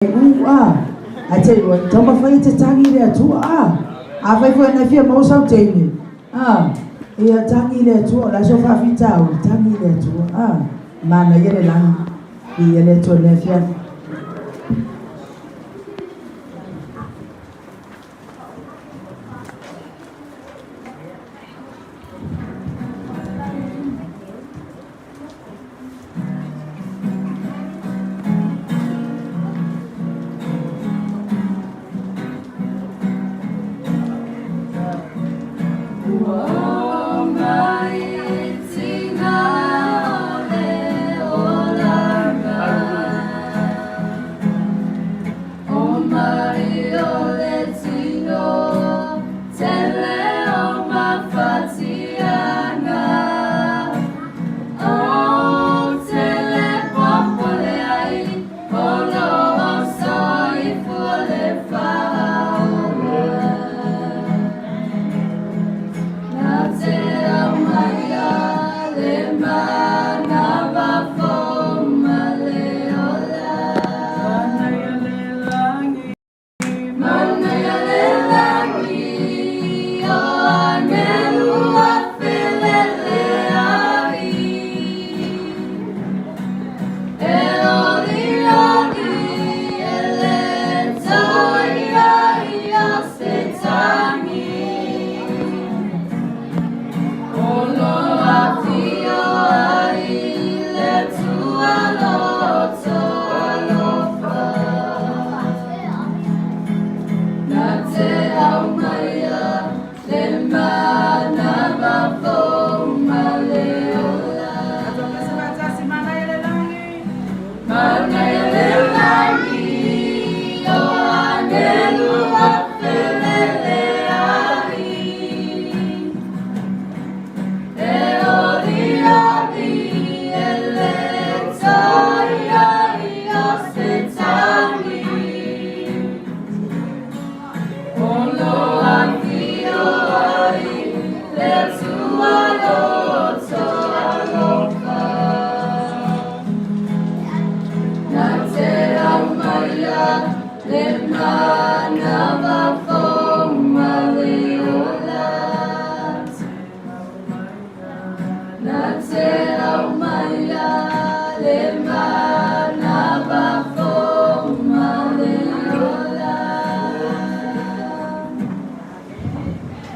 U a, ae te iloa, e taumafai e te tagi i le Atua, a. Afai foi ana e fia maua sau teine, a, ia tagi i le Atua, o le a sou faafitauli, tagi i le Atua, a. Manaia le lagi, viia le Atua i lenei afiafi.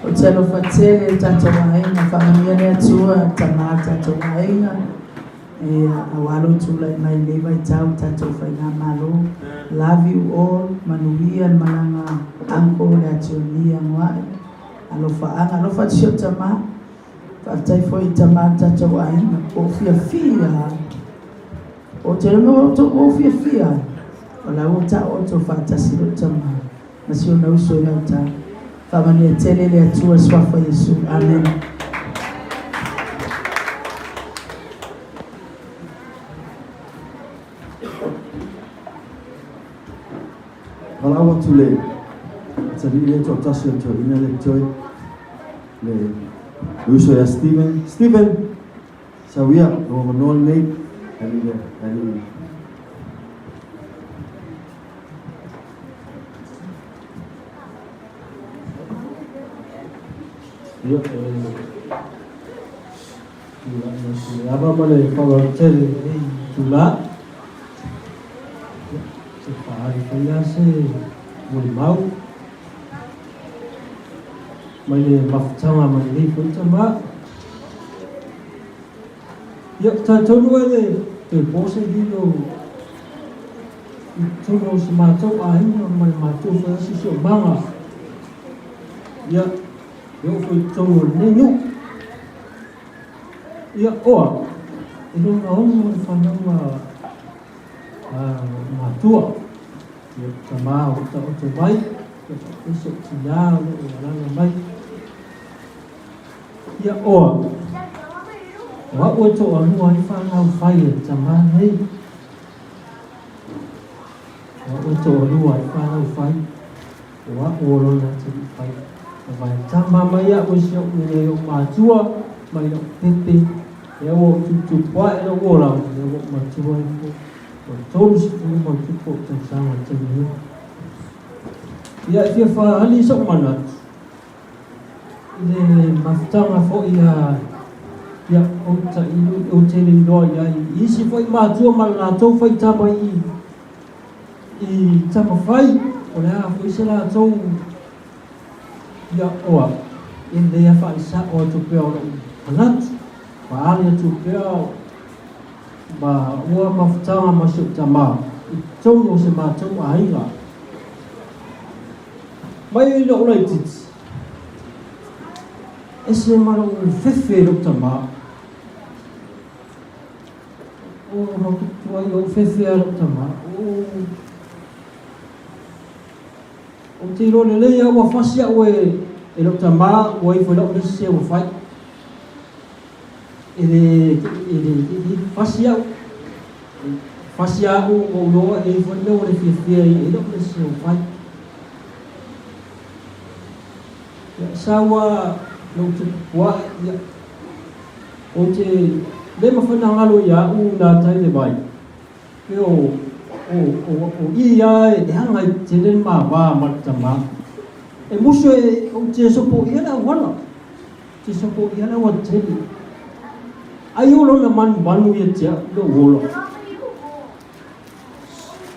Ou te alofa tele i le tatou aiga, faamanuia le Atua i tama o le tatou aiga, aua lou tulai mai i lenei vaitau i le tatou faigamalo. Love you all, manuia le malaga a uncle Leationi Anoa'i, alofaaga, alofa atu si ou tama, faafetai foi i tama o le tatou aiga, ua ou fiafia lava. Ou te iloa ua ou fiafia ai, o la ua taooto faatasi lou tama ma si ona uso i gauta. Faamanuia tele le Atua i le Suafa o Iesu. Amene. Valaau atu le atalii lea e toatasi o le toeaina lea e totoe, le uso ia Steven. Steven! Sau ia, lou avanoa lenei, alii, alii. Ia, e tulai atu le ava ma le faaaloalo tele i lenei itula. Ia, se faaali foi lea se molimau mai le mafutaga ma lenei foi tama. Ia, talitonu e le toe po se lilo i totonu o se matou aiga ma le matou foi siosiomaga. Ia, e oo foi i totonu o lenei nuu. Ia, oa, e lona ono le fanauga a matua. Ia, tama o taoto mai, ia faapea si ou tina o lo o alaala mai. Ia, oa, o au e toalua ai fanau fai a le tama nei. O au e toalua ai fanau fai, o au o lona atalii fai. Na vae tama mai au e si ou nei ou matua mai lou pepe, lea ua ou tuputupu ae lou ola, lea ua ou matua ai foi. Ua 30 ma ona tupu ou tausaga i le taimi nei. Ia, e fia faaali sou manatu i le mafutaga foi a ia ou tailo ou te le iloa i ai i isi foi matua ma le latou faitama i i tamafai o le a foi se latou ia oa e lelei a faalisa'o atu pea o lou manatu faaali atu pea Ma ua mafutaga ma si ou tama i totonu o se matou aiga. Mai lou laitiiti, ese ma lou fefe i lou tama. O matutua i ou fefe a lou tama. O Ou te iloa lelei au ua fasi au e, e lou tama ua ifo i lau le sese ua fai. E le, e le, e fasi au. Fasi au ua ou iloa e ifo le mea ua le fiafia i lau le sese ua fai. Ia, sa ua lou tupupuae, ia, ou te le mafai ona galo ia au nā tai le vai. E o, o, o, o i a e aga i tele le mava ma le tama. E musu e ou te sopo ia le auala. Te sopo ia le auala tele. Ai o lona manumanu ia te au lou ola.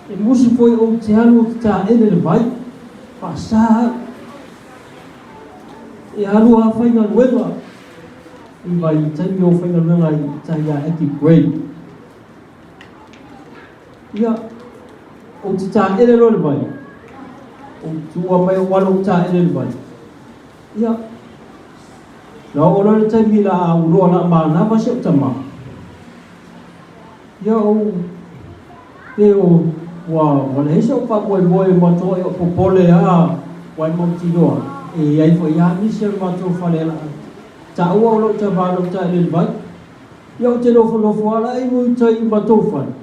E musu foi ou te alu ou te taele le vai. Faasa au. E alu a faigaluega. I vai i taimi o faigaluega i tai a Eki Gray. Ia, ou te taele loa le vai. Ou tuua mai ou alo ou taele le vai. Ia, na oo loa le taimi la a uloa la manava si ou tama. Ia ou pe o ua ua leai se ou faamoemoe ma toa i o popole a ua e mautinoa e iai foi a nisi o le matou fale la taua o lou tama lou taele le vai. Ia ou te nofonofo ala ai ui tai i matou fale,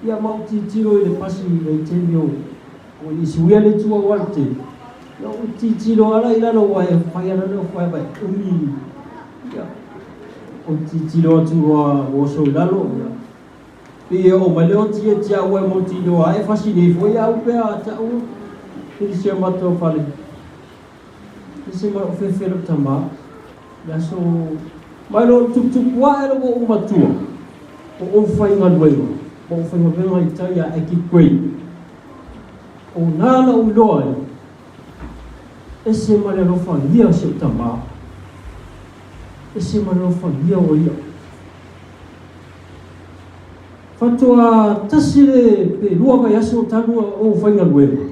ia ma ou tilotilo i le pasi i le taimi o o i suia le itu auala tele, ia ou tilotilo ala i lalo ua e fai ala lea fai mai umi ia ou tilotilo atu ua oso i lalo ia pei e oo mai le oti ia te au e mautinoa ai e fasi nei foi au pe a ta'u i si o matou fale. Ese ma lou fefe lou tama le aso mai lou tuputupu ae lou ou matua o ou faigaluega ma ou faigaluega i tai a Aki Gray o na na ou iloa ai ese ma le alofagia o si ou tama ese ma le alofagia o ia faatoa tasi le pe lua vaiaso talu ou faigaluega.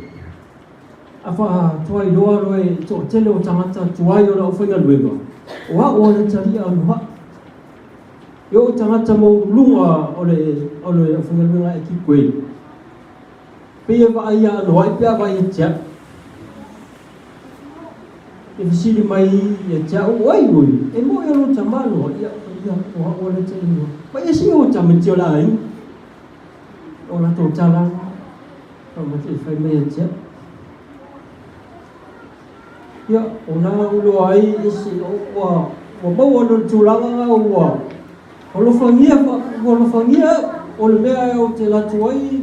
A faatuailoa loa e toatele o tagata tuai o le aufaigaluega, o a'u o le tali'a o Noaʻu. E oo i tagata maualuluga o le o le aufaigaluega e kikoe, pei e vaai ia Noaʻi pe a vaai ia te a'u. E fesili mai ia te a'u, Oi, oi, e moe o lou tama Noaʻi a'u, ia, o a'u o le tali'a Noaʻi. Mai e sii o tamaiti o le aiga. O latou tala Faamate e fai mai ia te au. Ia, o nā uloa ai ese ua ua maua no le tulaga nga ua alofagia ua alofagia au o le mea e ou te latu ai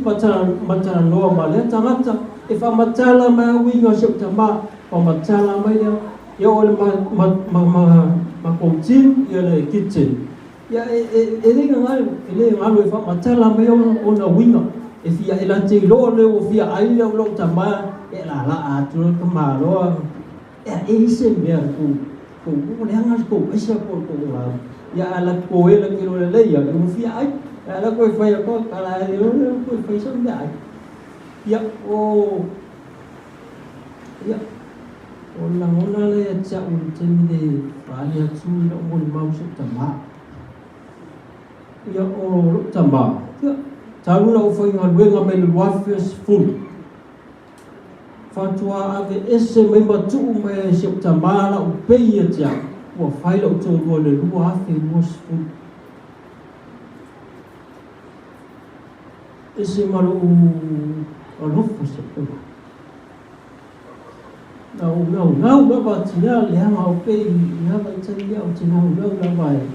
matalanoa ma lea tagata e faamatala mai au uiga o si ou tama faamatala mai lea ia o le ma ma ma ma matou team ia le kitchen Ia, e le gagalo, e le galo e faamatala mai ona uiga, e fia e late iloa le ua fia ai le lou tama e laalaa atu le tamaloa, e e i se mea ku ku ku leaga le kou aisa po o le kou lau. Ia a la koe la ke loa lelei ia, ua fia ai. A la koe fai ako, a la e loa koe fai sa mea ai. Ia, o, ia, o le lagona lea ia te au i le taimi nei e faaali atu i lou molimau i si ou tama. Ia, o lou tama, ia, talu ona ou faigaluega mai le 2010, faatoa ave ese mai ma tuu mai ai si ou tama lau pei ia te au, ua fai lou toalua i le 2020. Ese ma lou alofa si ou tama. Na ou naunau lava tina leaga o pei i na vaitaimi ia ou te naunau lava e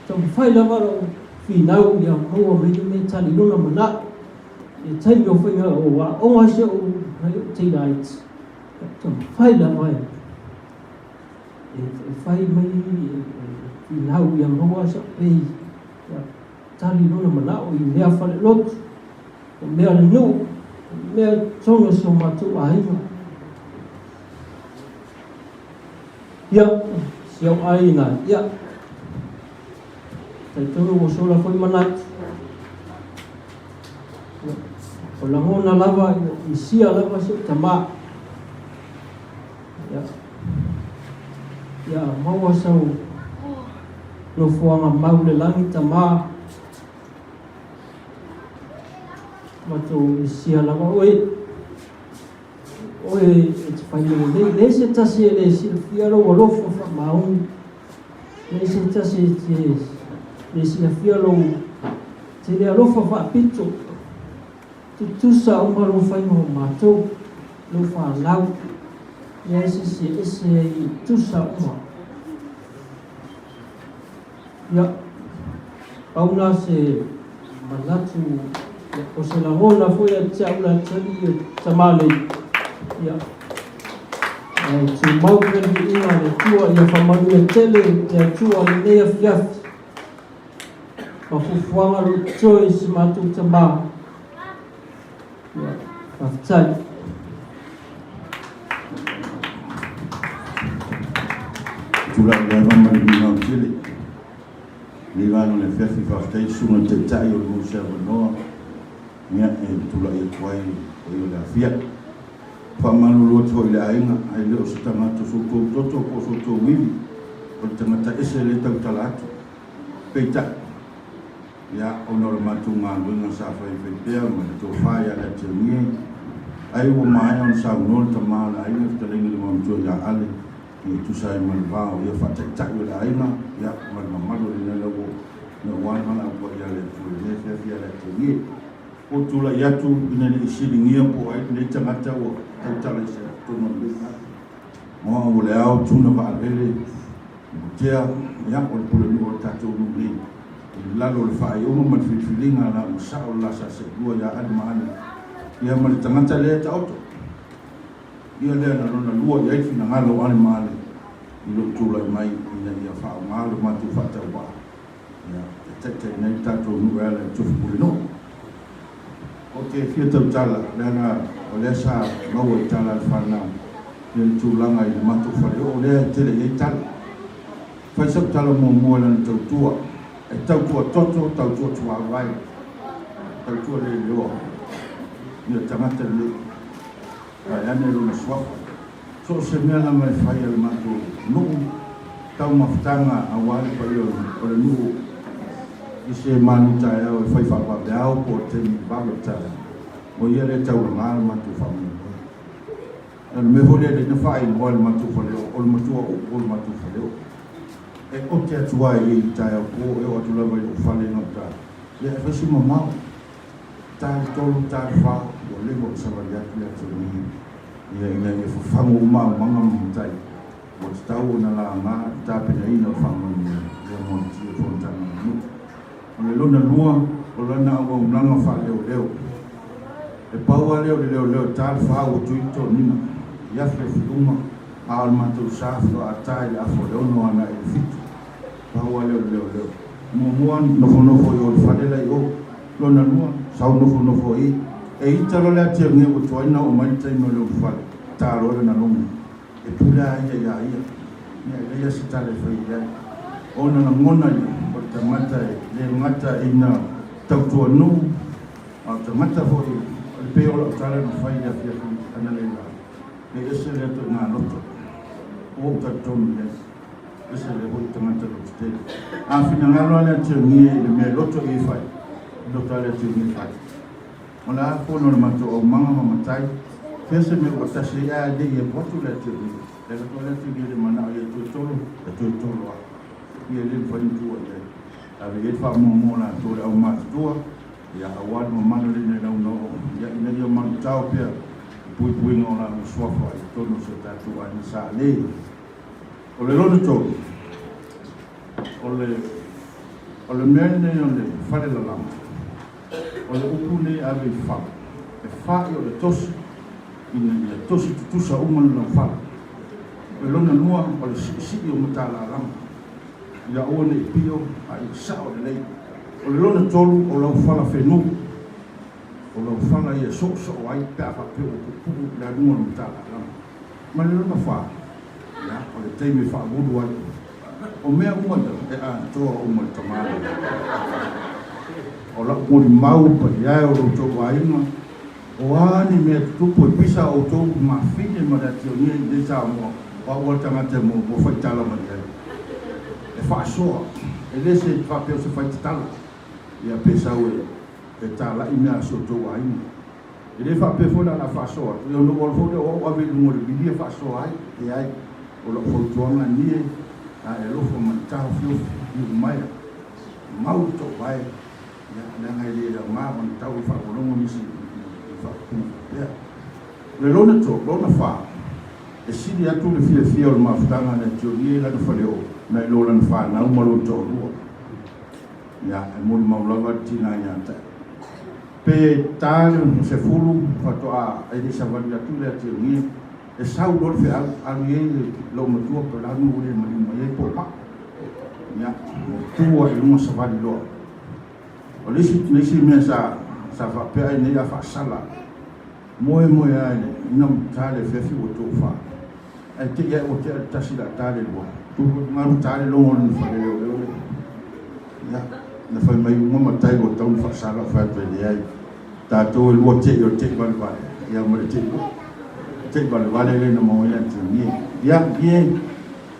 taumafai lava lou finau ia maua mai le mea e tali lona manao. I taimi o faiga o aoga si o'u nai o'u teina iti, ia, taumafai lava e, e, e fai mai e, e finau ia maua sa'u pei, ia, tali lona mana'o i mea falelotu, o mea le nuu, o mea totonu o si o matou aiga. Ia, si au aiga, ia, talitonu ua sola foi manatu. Ia, o lagona lava, ia, misia lava si ou tamā. Ia, ia maua sau nofoaga mau le lagi tamā. Matou misia lava oe. Oe e te fai mea lelei, leai se tasi e le silafia lou alofa faamaoni, leai se tasi e te le silafia lou tele alofa faapito. Tutusa uma lou faiga o matou, lou fanau, leai se isi e ese ai i tutusa uma. Ia, pau na se manatu, ia, o se lagona foi ia te au le atalii o tamā nei. Ia, ae tumau pea le viiga a le Atua, ia faamanuia tele le Atua lenei afiafi. Ma fuafuaga lou toe i si matou tamā. Ia, faafetai. Tulai le ava ma le migao tele. Lenei vaega o le afiafi, faafetai i le susuga i le Taitai o le mau se avanoa ia e tulai atu ai o ia o le afia. Faamalulu atu foi i le aiga, ae le o se tagata o so outou toto po o so outou ivi, o le tagata ese lea e tautala atu. Peitai, Ia, ona o le matou galuega sa faifai pea ma le tofa ia Leationie, ai ua maea ona saunoa le tama o le aiga i fetalaiga i le Igoamatua ia Ale, ia e tusa ai ma le va o ia faataitai o le aiga, ia, ma le mamalu o lenei lau na ua le valaau paia a le Atua i lenei afiafi ia Leationie. Ua ou tulai atu ina ne i siligia po o ai lenei tagata ua tautala i se totonu o lenei fale. Moa ua le ao tuna vaalele Mutea, ia, o le pulenuu o le tatou nuu nei. I lalo o le faaiuga ma le filifiliga la ua sao le la sa seelua ia Ale ma Ale, ia ma le tagata lea e taoto. Ia lea na lona lua i ai le finagalo o Ale ma Ale i lou tulai mai ina ia faaaoga lo matou faatauvaa, ia, e taitaiina ai le tatou nuu e ala i le tofi pulenuu. Ou te fia tautala, leaga o lea sa maua i tala a le fanau ia le tulaga i le matou faleoo lea e tele i ai tala. Fai sau tala muamua i lana tautua, e tautua toto, tautua tuavae, tautua leleoa ia tagata lelei, vaeane lona suafa. So o se mea lava e fai a le matou nuu, taumafataga aua le paia o le nuu i se malu taeao e fai faavaveao po o le taimi vave o le taeao, o ia lea e taulaga le matou faamoemoe. O le mea foi lea lea na faailoa e le matou faleoo, o le matua upu o le matou faleoo. E ote atu ai i le taeao po, e oo atu lava i lou fale i gauta, ia e fai si mamao. Ta le tolu, ta le fa, ua leva ona savali atu le atunuu ia ina ia fafagu uma aumaga ma matai, ua tatau ona laga le tapenaina o le faamoemoe ia mo le tia fonotaga a le nuu. O le lona lua, o lana auaunaga faaleoleo. E pau lava lea o le leoleo e ta le fa ua tui le toniga i afiafi uma, a o le matou sa faatoa ta i le afa o le ono agai i le fitu. Pau lava lea o le leoleo. Muamua, nofonofo i o i le fale la i o. Lona lua, sau nofonofo i i. E ita loa le atiagia ua tuai ona oo mai le taimi o le ulufale, ta loa lana logo. E pule lava ia iā ia. Ia, e leai lava se tala e fai i ai. Ona lagona ia, o le tagata e le gata ina tautua nuu, a o le tagata foi, e pei o lau tala na fai i le afiafi analeila, e ese lea ituaiga loto. Ua ou talitonu i ai. Ese lea foi tagata loto tele. A finagalo lava le atiagia i le mea e loto i ai fai, e loto lava le atiagia e fai. O le a fono le matou aumaga ma matai, fea se mea ua tasi ai ae le i alu atu le atiagia. E alu atu lava le atiagia i le manao ia toe tolo, e toe tolo lava. Ia e le mafai ona tua i ai. Ave i ai le faamuamua o latou le aumatutua, ia aua le mamalu le ina lau oo, ia ina ia manutao pea i puipuiga o laua suafa i totonu o si o tatou aiga sa le. O le lona tolu, o le, o le mea lenei o le fale lalama. O le upu lenei e ave i fala, e fa'i o le tosi ina ia tosi tutusa uma le laufala. O le lona lua, o le si'isi'i o matalalaga, ia aua ne i pio a ia sa'o lelei. O le lona tolu, o lau fala fenu, o lau fala ia e so'oso'o ai pe a faapea ua puupuu le aluga o le matalalaga. Ma le lona fa, ia, o le taimi e faavulu ai. O mea uma ia, e atoa uma i le tamaoaiga. O la'u molimau paia e o lo outou aiga, O a ni mea tutupu e pisa outou mafine ma le ationia i nei Samoa, o a'u a le tagata e muamua faitala mai ai. E faasoa, e le se faapea o se faitatala, ia pe sau e tala'i mea a si outou aiga. E le faapea foi la o le a faasoa atu, ia ona ou alu foi lea o a'u ave i luga o le milia faasoa ai, leai. O la'u fautuaga nie, a e alofa ma le taofiofi, iumaea, mau le toovae, Ia, leaga e le aoga ona tau i faalogologo nisi i faaupuga faapea. O le lona tolu, lona fa, e sili atu le fiafia o le mafutaga a le Ationi i lana faleoo nai lo lana fanau ma lona toalua. Ia, e molimau lava le tina ia te au. Pe ta le 10 faatoa e le i savali atu le Ationi, e sau loa le feau, alu i ai le loomatua pe o le a le mea ua le maliu mai ai po o maa. Ia, tu ai i luga savali loa. O le isi, le isi mea sa, sa faapea ai nei a faasala, moemoe lava i le, ina ta le afiafi ua tofa. Ae te i ae ua tea le tasi o le a ta le lua, tu galu ta le logo o lona fale leoleo lea. Ia, na fai mai uma matai ua tatau ona faasala, ou fai atu e leai. Tatou e lua te'i o le te'i valevale, ia ma le te'i te'i valevale lea na maua ai le Antionie. Ia, ie,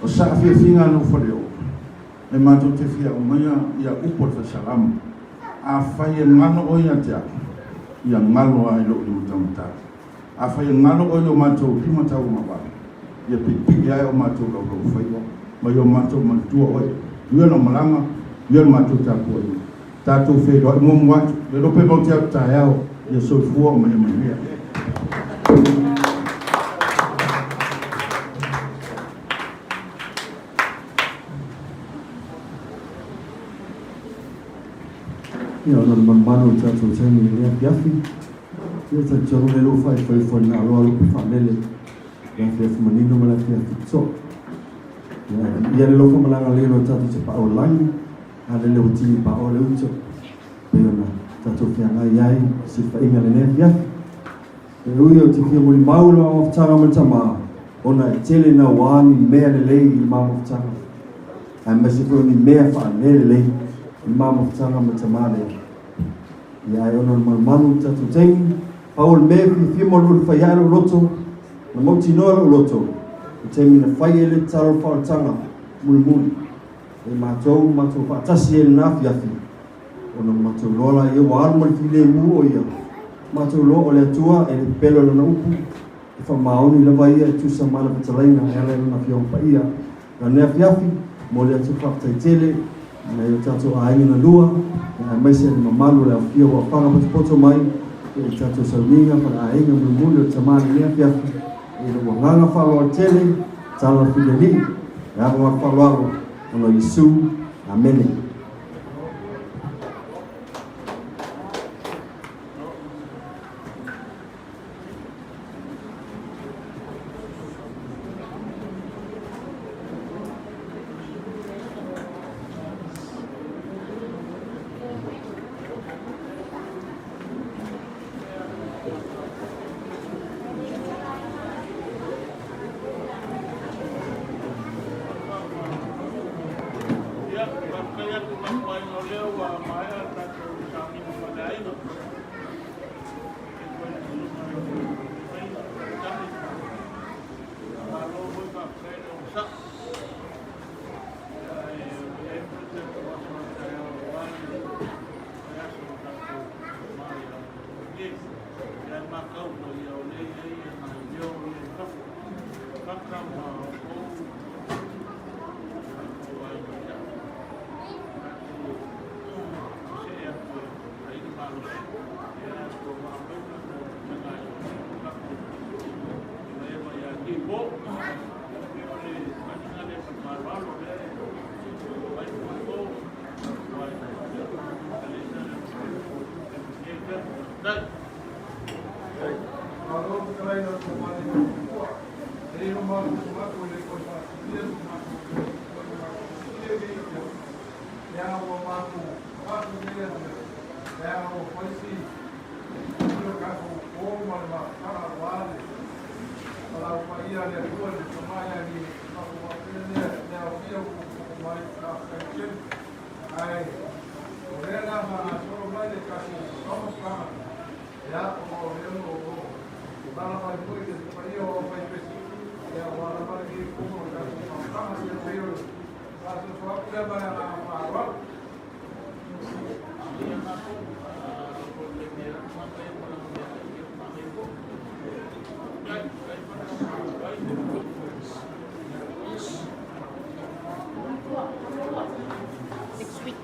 o saafiafiga a lou faleoo, e matou te fia aumaia ia upu o le faisalamo, Afai e galo oe ia te au, ia galo lava i lou limataumatau. Afai e galo oe i o matou limatauagavale, ia piipii ae o matou laulaufaiva ma i o matou manatua oe. Ia lau malaga, ia le matou tapuaiga. Tatou feiloai muamua atu, le iloa pe matou te atu taeao, ia soifua ma ia manuia. Ia, ona o le manumanu o le tatou taimi i lenei afiafi, ia talitonu lea ua faaifoifo i le naaloa lupe faalele, le afiafi manino ma le afiafi totoa. Ia, ia le alofa ma le agalelei o lo tatou Tapaau i le lagi, a lele ua tini paoa le uto, pei ona tatou feagai ai i silafaiga i lenei afiafi. E ui ou te fia molimau i le mamafutaga ma le Tama, ona e tele nauā ni mea lelei i le mamafutaga, aemaise foi o ni mea faale-lelei i le mamafutaga ma le Tama lea. Ia, ae ona o le malumalu o le tatou taimi, pau o le mea e fiafia malu le fai ae lou loto, na mautinoa lou loto, i le taimi na fai ai le tatalo o le faaolataga mulimuli, e matou matou faatasi ai i lena afiafi, Ona matou iloa laia ua alu ma le filemu o ia. Matou iloa o le Atua e le pepelo i lana upu, e faamaoni lava ia e tusa ma ana fetalaiga e ala i lana Afioga Paia. Lana afiafi, momoli atu le faafetai tele i nai o tatou aiga na lua, aemaise le mamalu o le aufia ua afaga potopoto mai i tatou sauniga faleaiga mulimuli o le tama i lenei afiafi, i lou agaga faaaloalo tele, tala filialii, le ava ma le faaaloalo ona o Iesu. Amene. Ia, faafetai atu i lau aiga o lea ua maea le tatou sauniga faaleaiga. Faafetai foi i le susuga i le Taitai. Malo foi faafetai le onosai. Ia, e i ai foi le tatou aso a taeao aua le vaiaso o tatou mai a nei. Ia, e matau foi ia o lea e i ai nai leo ia i fafo. Faka ma outou tatou aiga. Tatou Next week.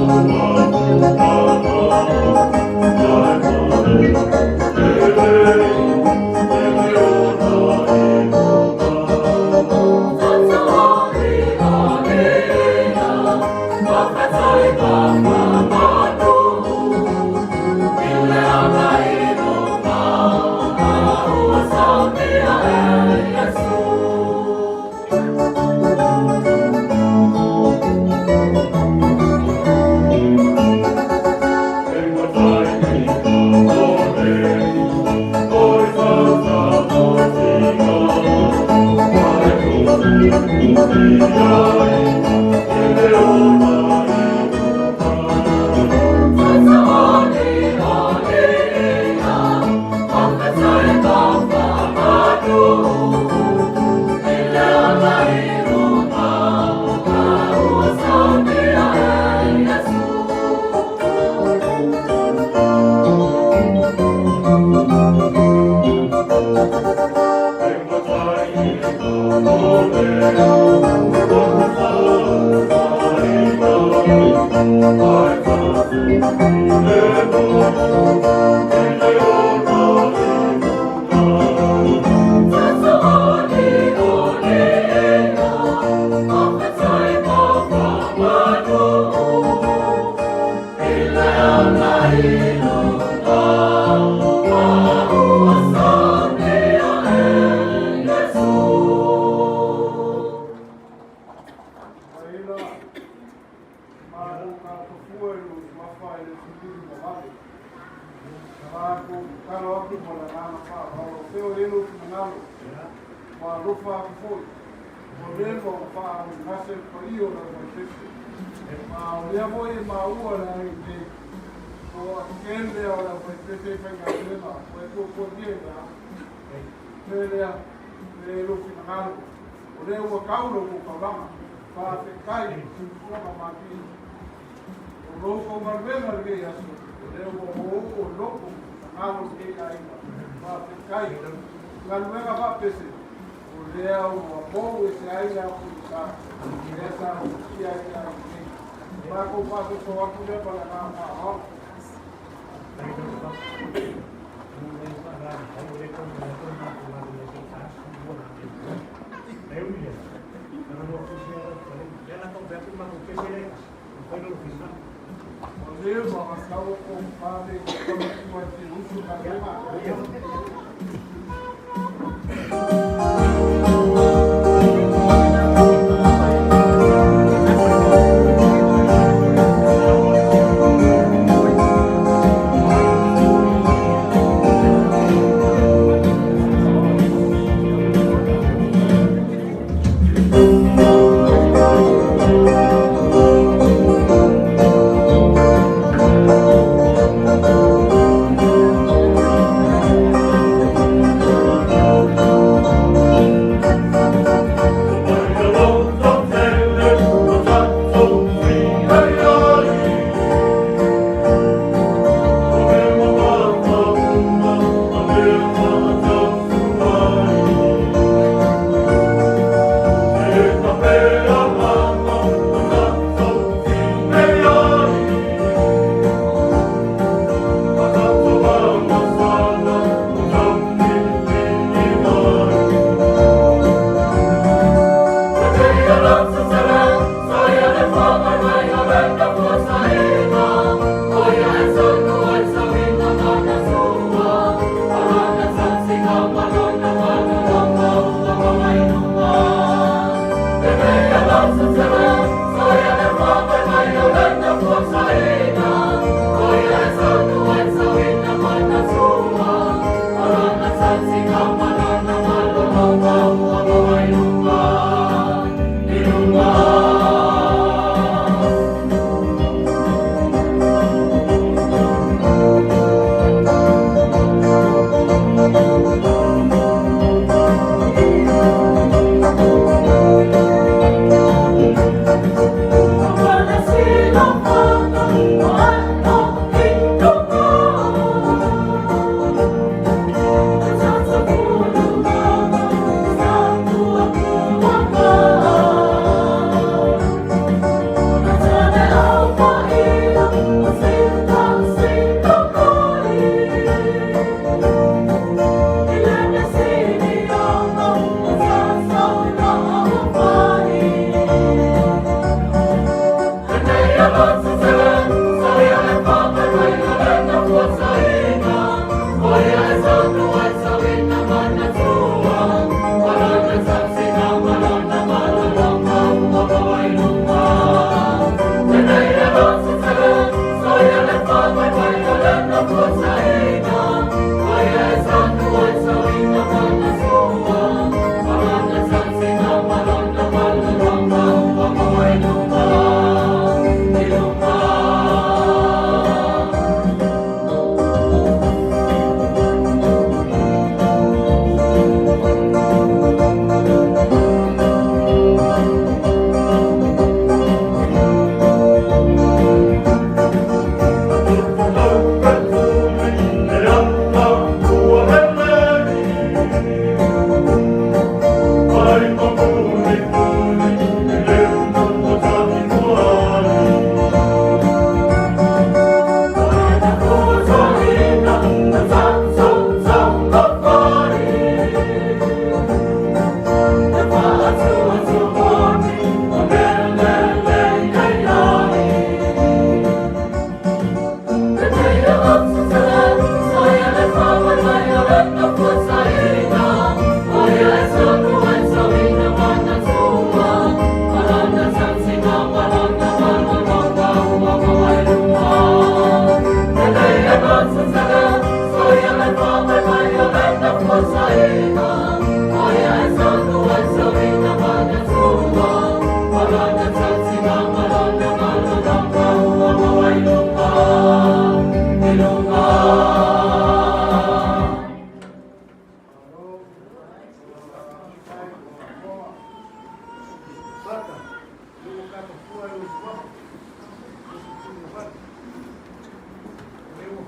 Thank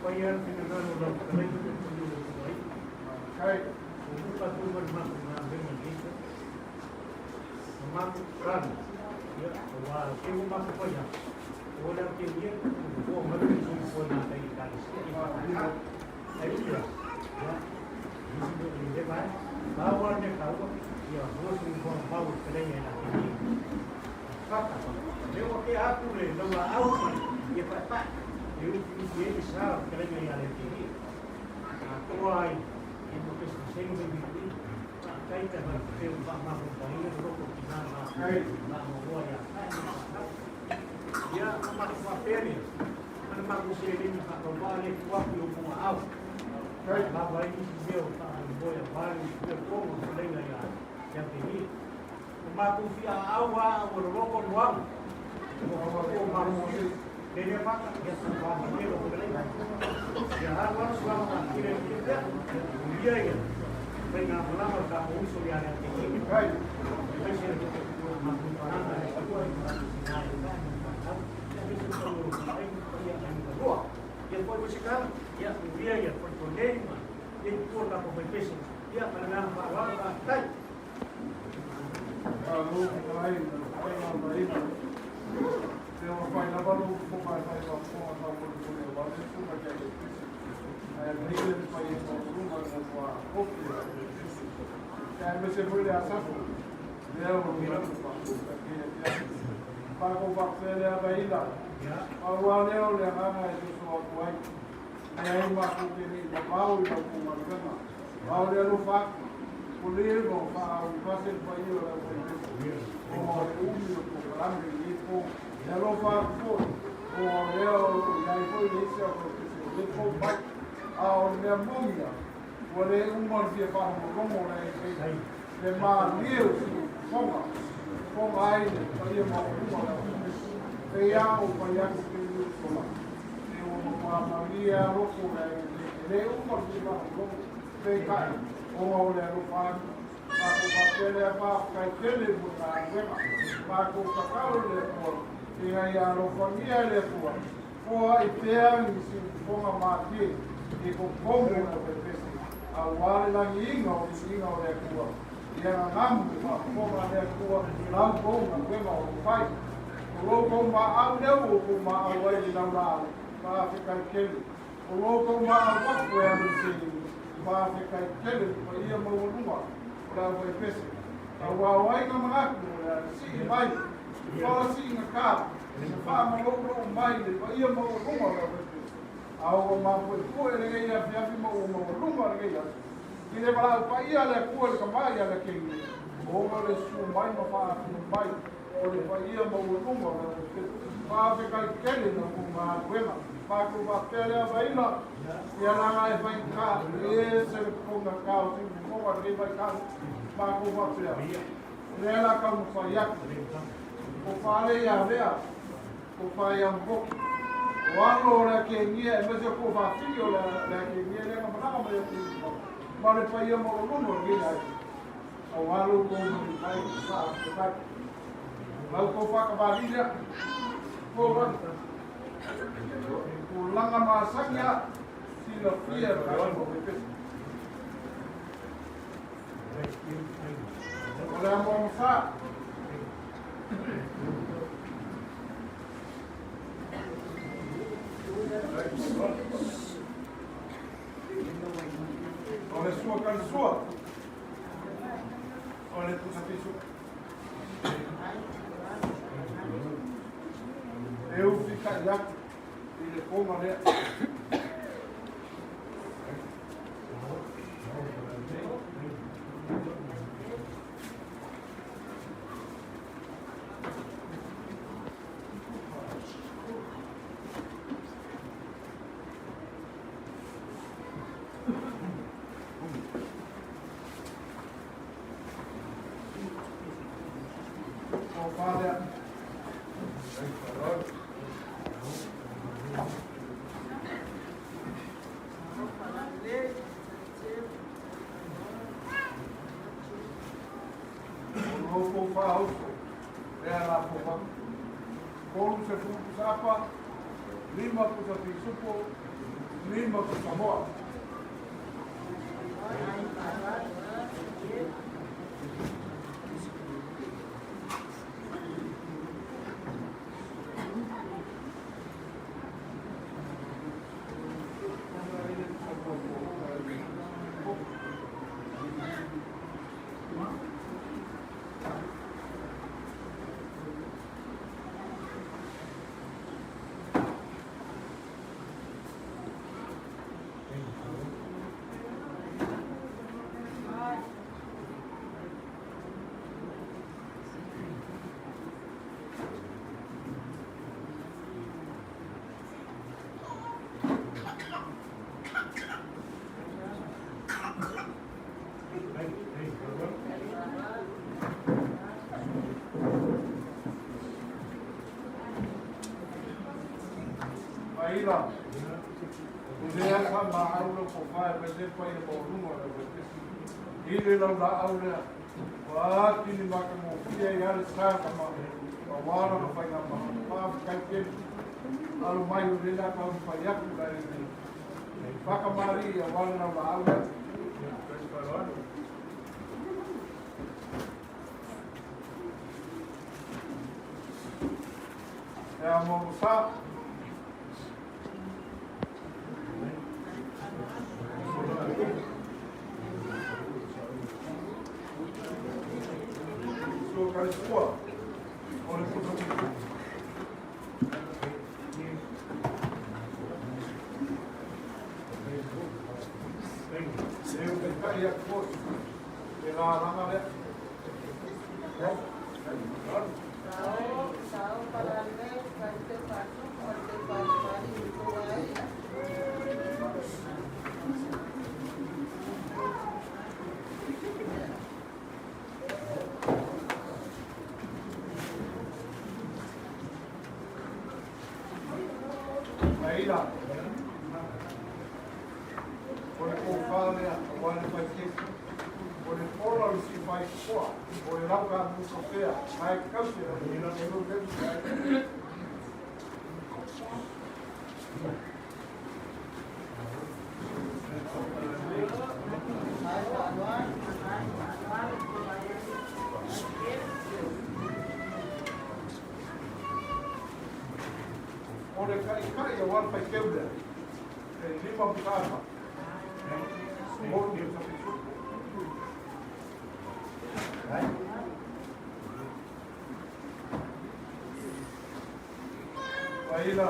Paia le finagalo o lau fetalaiga pe pali o le tuuaiga. Ua muka atu ma le matou galuega i lenei taimi. Ma matou tatalo, ia, aua o te ua matou fai atu, o le aotelia le fofoa mai le soifua i matai Ekalesia i FKK. Ai ui la, ia, nisi mea o le vaega. Pau lava le mea taua, ia maua se soifua mau o le fetalaiga i le Fata, lea ua tea atu le laulaau ma le ia paepae e utiuti ai le sa o le fetalaiga ia Leakelia. Atoa ai i mo pesepesega ma iviluilu. Faafetai pe afai faapea ua faamafaufauina le loto o tina ma mamoa ia tae ma fanau. Ia, ona matou faapea lea, ma le matou seleni faatauvaa lea e tuu atu i ou mogaau. Lava ai nisi mea o faamoemoe aua le usuia tonu o le fetalaiga ia Leakelia. Ua matou fia aau lava a ua loloto le moana. Ua ua malolosi le lea mata, ia ua malie lou fetalaiga. Ia alu alu suaga malie le fia pea, ia ia faigamalaga o le tatou uso ia Leakelia. Aemaise le mafuaaga le Atua i matou tina e tae ma fanau, aemaise le paia o lou aiga, paia aiga loa. Ia foi mo se tala, ia uia ia falefonei ma ia i tua le tatou faipese. Ia ma le agaga faaaloalo, faafetai. Malo fetalai i le faiga o Vaina. Se ua fai lava lou fofoga e fai faafofoga faamolemole aua le susuga i le Pese. Ae aemaise le paia maualuga i le matua ofi o le Pese. Aemaise foi le Asafu, lea ua manatu matou tatea afiafi. Matou faapea lea Vaina, pau lava lea o le agaga e soso atu ai. Leai matou te le i mamao i lau galuega, a o le alofa atu, ua leva ona faaulufase le paia o le aufaipepa, ona o le umi o polokalame i lenei po. E alofa atu foi, ona o lea o lo o i ai foi le isi aufaipepa i lenei po mai. A o le mea moni lava, ua le uma le fia faalogologo o le aifei, le malie o siufofoga, fofoga ai le paia maualuga o le aufaipepa. Pei lava ou fai atu i taimi ua tuanai. E ua matua malie lava loko o le aiga nei, e le uma le fia faalogologo, peitai, ona o le alofa atu. Matou faapea lea, Faafetai tele mo le galuega. Matou tatalo i le Atua, ina ia alofagia e le Atua, foai pea ni siufofoga malie i totonu o le aufaipese, aua le lagiina o viiga o le Atua. Ia gagamu le faafofoga a le Atua i la outou galuega o lo o fai. O lo outou maau lea ua outou maau ai i le laulaau, faafetai tele. O lo outou maau atu e alu i le seleni, faafetai tele i le paia maualuga o le aufaipese. Aua o ai na manatu o le a sii mai i fala siigata ma faamaloulou mai le paia maualuga o le aufaipese, a ua mapuepue lenei afiafi ma ua maualuga lenei aso. I le valaau paia a le Atua i le Tama ia Leakelia, ona le susu mai ma faafio mai o le paia maualuga o le Auaifeto. Faafetai tele i la outou galuega. Matou faapea lea Vaila, ia laga e faigata, e ese le pogata o Siufofoga i lenei vaitau. Matou faapea, o lea la taumafai atu, o fale ia lea, o fai ia moki. O alo o le Akenia, aemaise o tuafafine o le Akenia lea na malaga mai atu i Fofoga, ma le paia maualuluga o lenei aiga. Aua lo outou maliu mai i faafetai. O la outou faatamalii lea. Tou atu. Tulaga masani lava, silafia e le tatou Pepesi. O le amoamosa. O le sua ka le sua. O le pusa fisu. E ufi ka i atu i le poma lea. O lo kou faaoso, lea la fou atu. 30 pusa apa, 5 pusa pisupo, 5 pusamoa. Maila, o lea sa maau lau kofa e mai le paia maualuga o le aufaipisinisi. I le laulaau lea, ua atili matagofie ai lava le sa ma aua lana faigamalo. Faafetai tele. Alo mai o lea o le a taumafai atu la e faatamalii aua le laulaau lea. E a mo sa. Sua kalisua. O le pusa. E o taitai atu foi. E lalaga lea. Maila. O le kofā lea, aua le faikesi. O le pola o le sifai koa, o le lauka mukafea, mai kausi e lau leu. O le kaikai aua le faikeu lea, e 5 pusaapa. 3 pusa pisupo. Faila.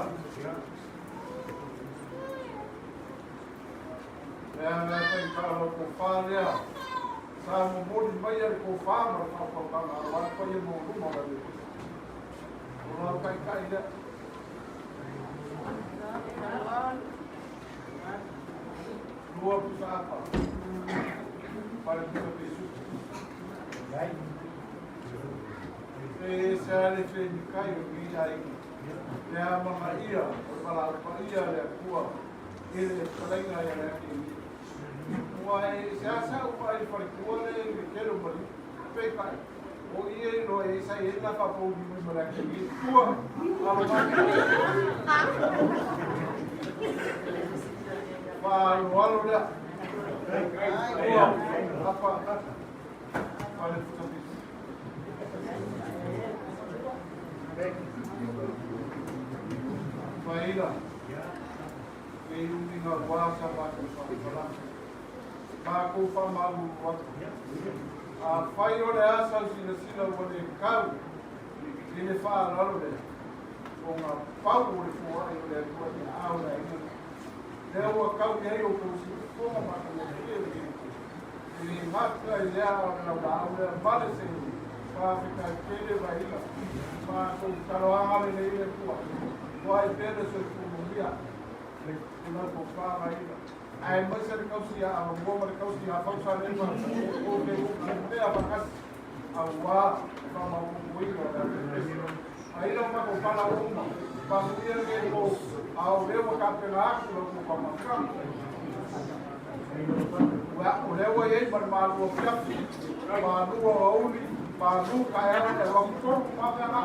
Lea mea faitalo kofā lea. Sa momoli mai a le kofā ma le faafautaga aua le paia maualuga o le Alii. O lau taitai lea. 2 pusa apa. Pale pusa pisupo. E se a le whenikai o ni ai. Lea manga ia, o le malaupa ia le akua, e le whalainga ia le ake i. Ua e se asa upa i whalikua le i le kero mali, pekai. O ia i loa e sa e na whapau ni mui ma le ake i. Tua, alo mai. Wha alo lea. Tua, apa, pale pusa pisu. Faila, e umiga wā sa mākou whakapalanga. Mākou whamalulu atu. A whai o le asa o silasila ua le kau i le whaalalo lea. O ngā pau o le fōai o le atua i ao le ainga. Lea ua kau i ai o kou silafonga mākou o le le E le matua i lea o le laulaau lea male se whawhikai tele vaila. Mākou taloanga le le le kua. Kua i pele soifua le kula ko whāraira. Ai mai se le kausi a mua ma le kausi a fausa le ma o te mea whakasi a wā whamauuina o le Ai lau ma ko pala uma. Pamuia le ko au lewa ka pela aku lau ko pamaka. Ua o lewa iei ma le malua piapi. Malua o auli, malu ka e ala e wakutoru mawea ngā.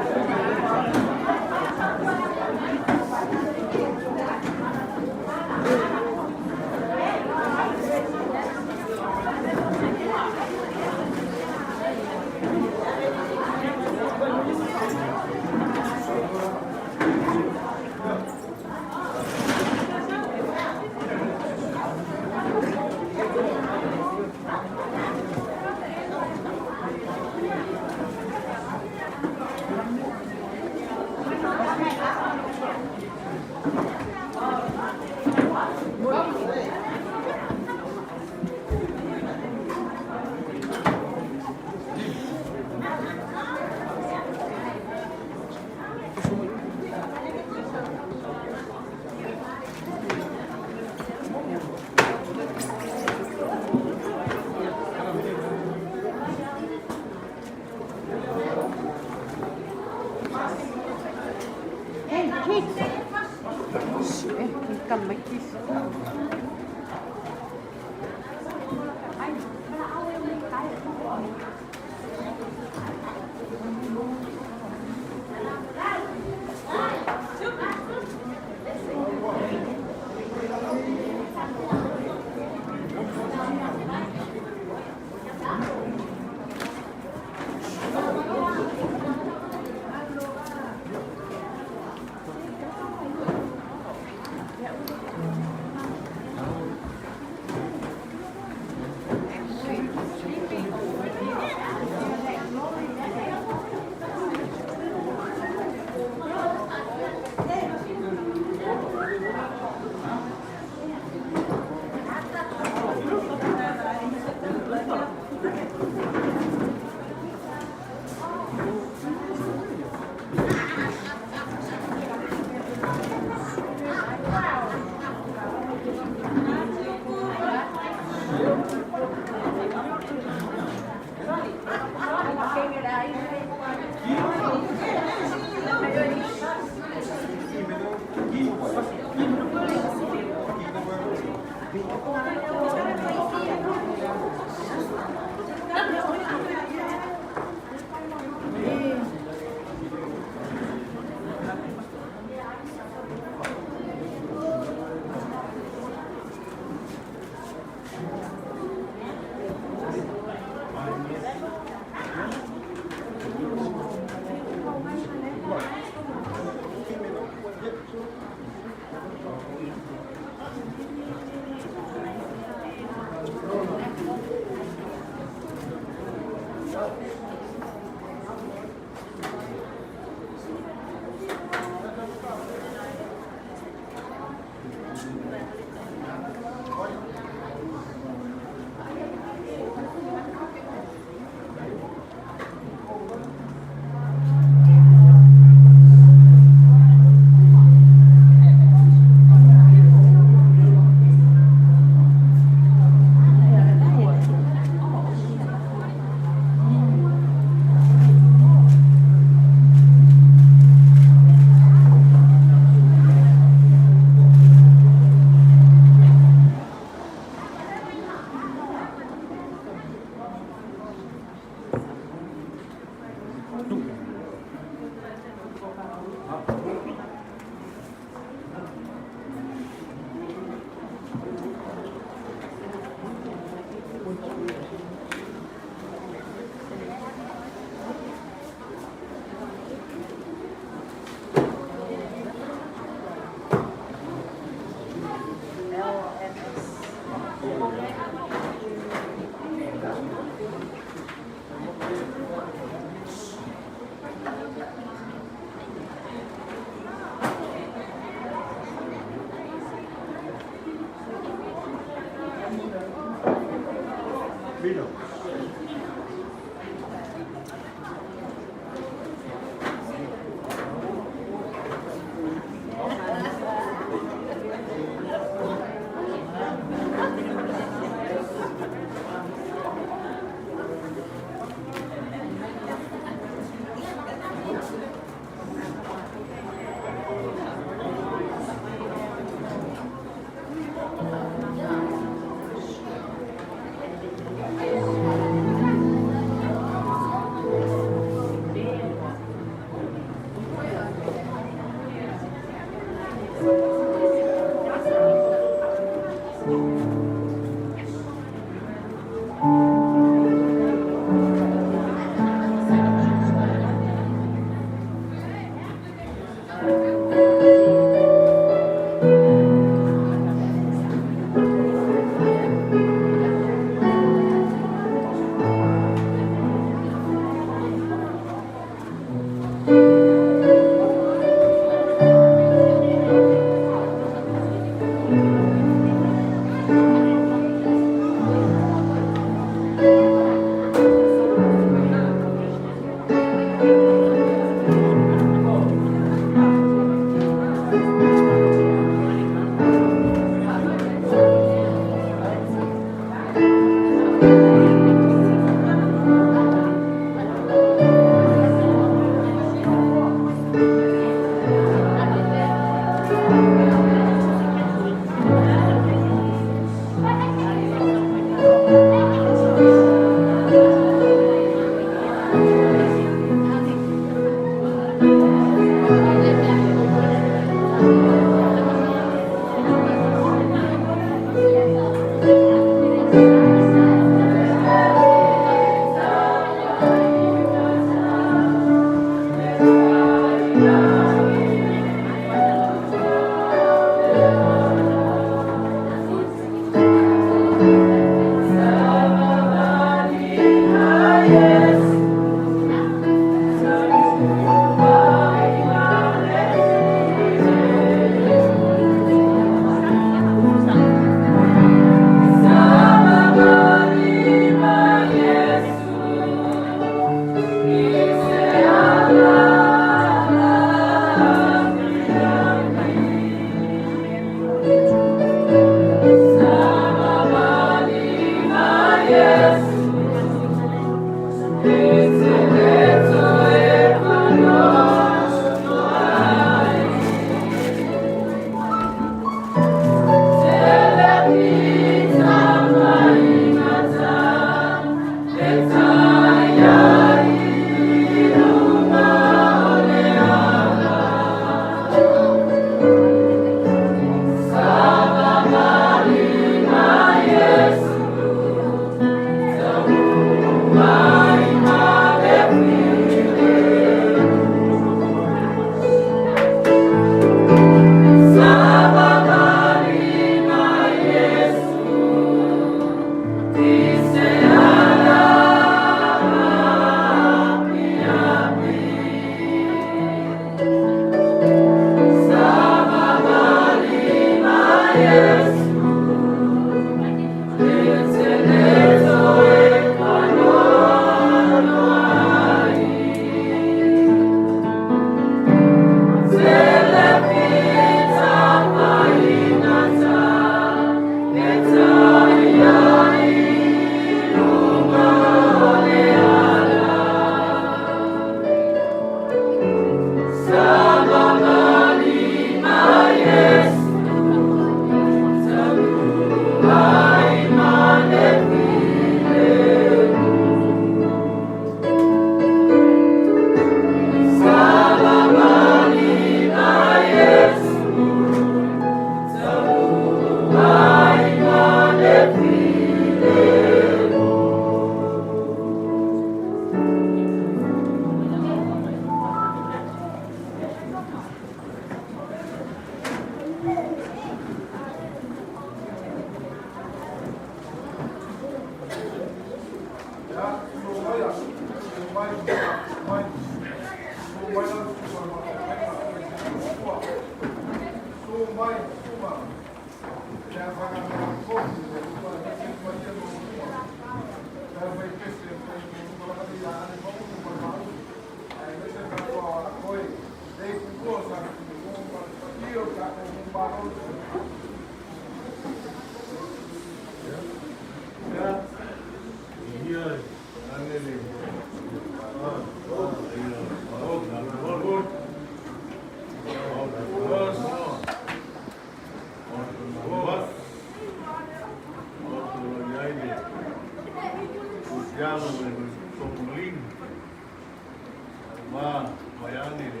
Vaeane le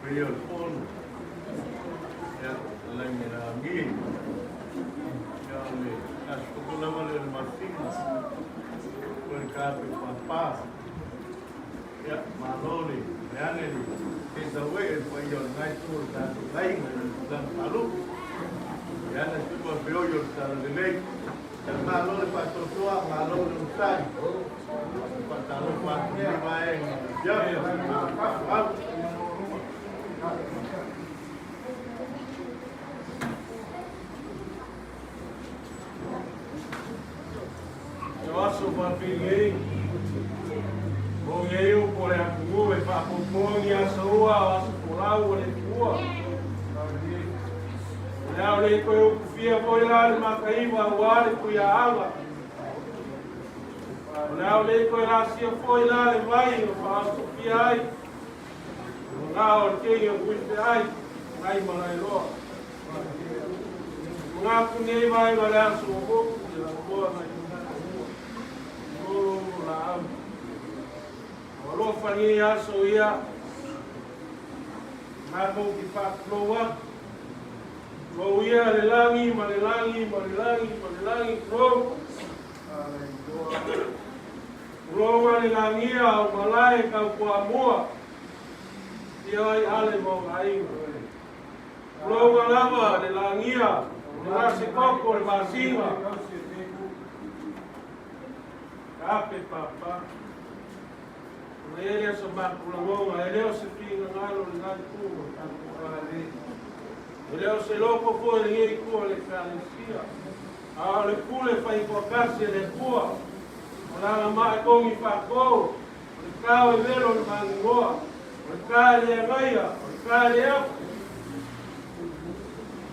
paia o le Fono, ia, fetalai me Lagi, ia, o le aso koko lava lea o le masina, o le kape pāpā, ia, malo le vaeane le Kesaue e le paia o lenā itu o le tatou aiga i le tulaga faalupe, vaeane le tupu a feoi o le Talalelei. Ia malo le faatoatoa, malo le onosai. Faatalofa atu i lenei vaega o le afiafi. O aso faapili o nei upu o le atunuu e faapopo ni aso ua o aso folau o le Atua. O le a o le toe utufia foi la le Mataiva aua le Tuiaaga. O le a o le toe lasia foi la le vai na faaosofia ai. O la o le teine o Tuifeai, nai Malaeloa. Manatu nei vaega o le aso ua motu i le lauloa nai Tuiatua. O laau. Ua alofa lenei aso ia matou te faatulou atu. Tulou ia le lagi ma le lagi ma le lagi ma le lagi, tulou. Tulou a le lagia o malae tau Toamua, ia ai ale ma ona aiga. Tulou lava le lagia o le lase koko o le masina. Ape papa. Ona i ai lea o se matou lagona, e le o se finagalo o lena itu o le tatou ale. E le o se loko foi o lenei itu o le Ekalesia, a o le pule faitoatasi a le Atua, o lana maa e togi faatou, o le tao e velo i le maninoa, o le ta e le agaia, o le ta e le afu.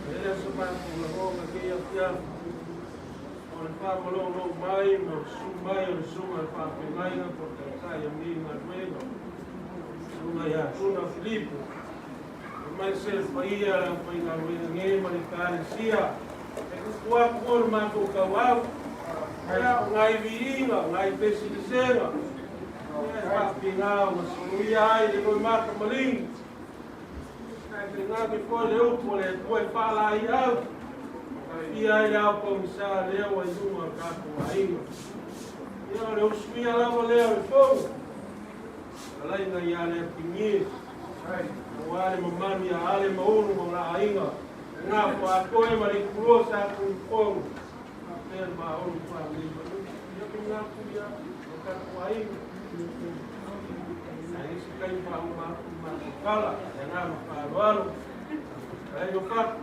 E le o se matou lagona kēia afiafi, O le faamalōlō mai ma le susu mai o le Susuga i le Faafeagaiga po o le Taitai o lenei galuega, Susuga ia Tuna Filipo, aemaise le paia o le aufaigaluega nei ma le Ekalesia, e tupu atu foi le matou tauau, ia, o nai viiga, o nai pesilesega, ia, e faapena ona soloia ai le loimata maligi. Ae tainane foi le upu a le Atua e faalaeiau, tafia ai le ao pogisa lea ua i luga o le tatou aiga. Ia, o le usuia lava lea o le fono, fetalaiga ia Leakigie, aua le mamalu ia Ale ma Ulu ma ona aiga, lena Foaatoe ma le Itulua sa Tuifono, faapea le Maolu Family Manu. Ia, manatu ia, o le tatou aiga. Ae i se taimi faauma atu le matou tala, le agaga faaaloalo. Faafetai Lopati.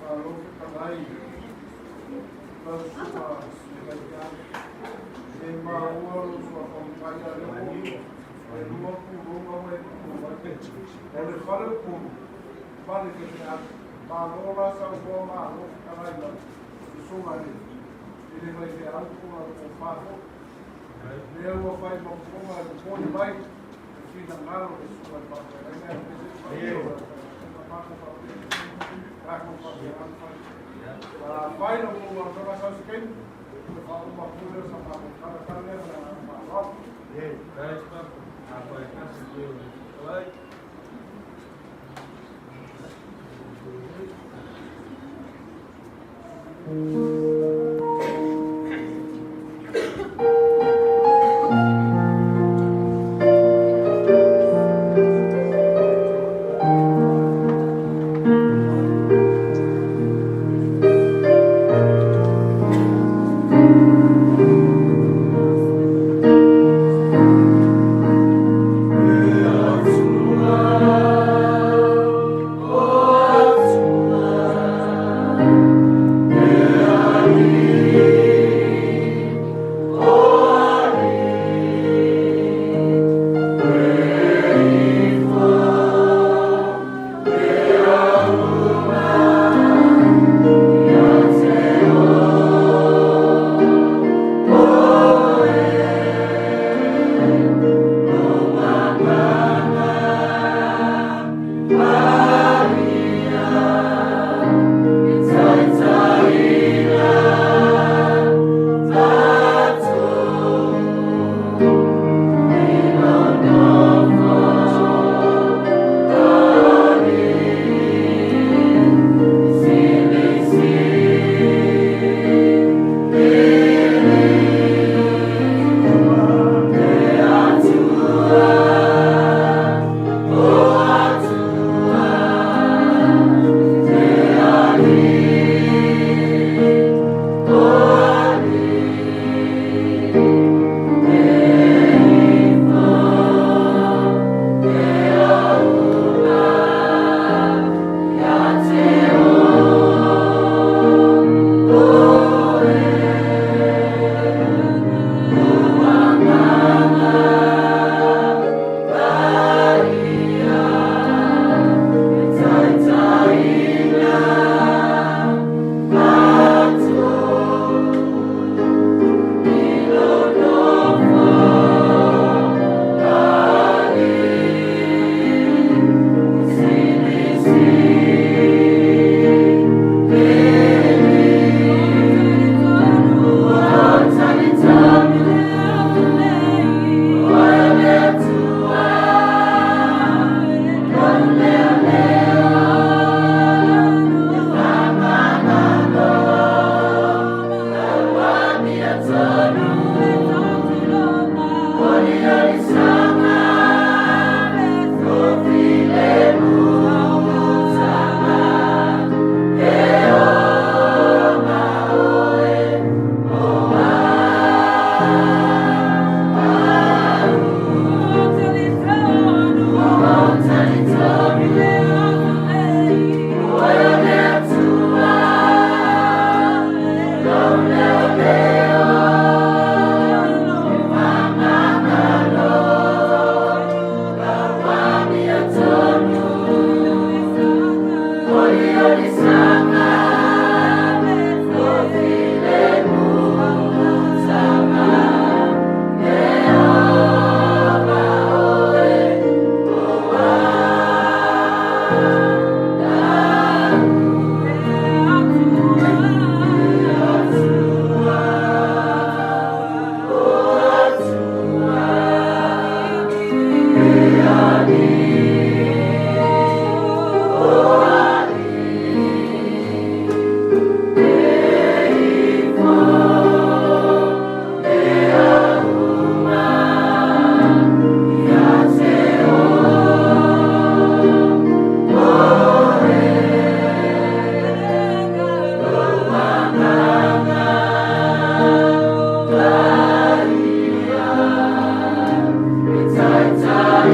Malo fetalai lau susuga Vaifeau. E maua lou suafa matai a lea ua e lua pulou ua e pulou ai. O le fale o pulu, fale faifeau. Malo la saunoa malo fetalai lau susuga i le vaifeau po o lau tofa foi. Lea ua fai ma fofoga e popoli mai le finagalo o le Susuga i le Faafeagaiga aemaise le paia o le Faafeagaiga matou faapea tatou faafeagaiga fai. Afai la outou avanoa sau se taimi, toe faauma atu lea o sa matou tala tala lea ma le agaga faaaloalo.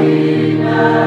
Ua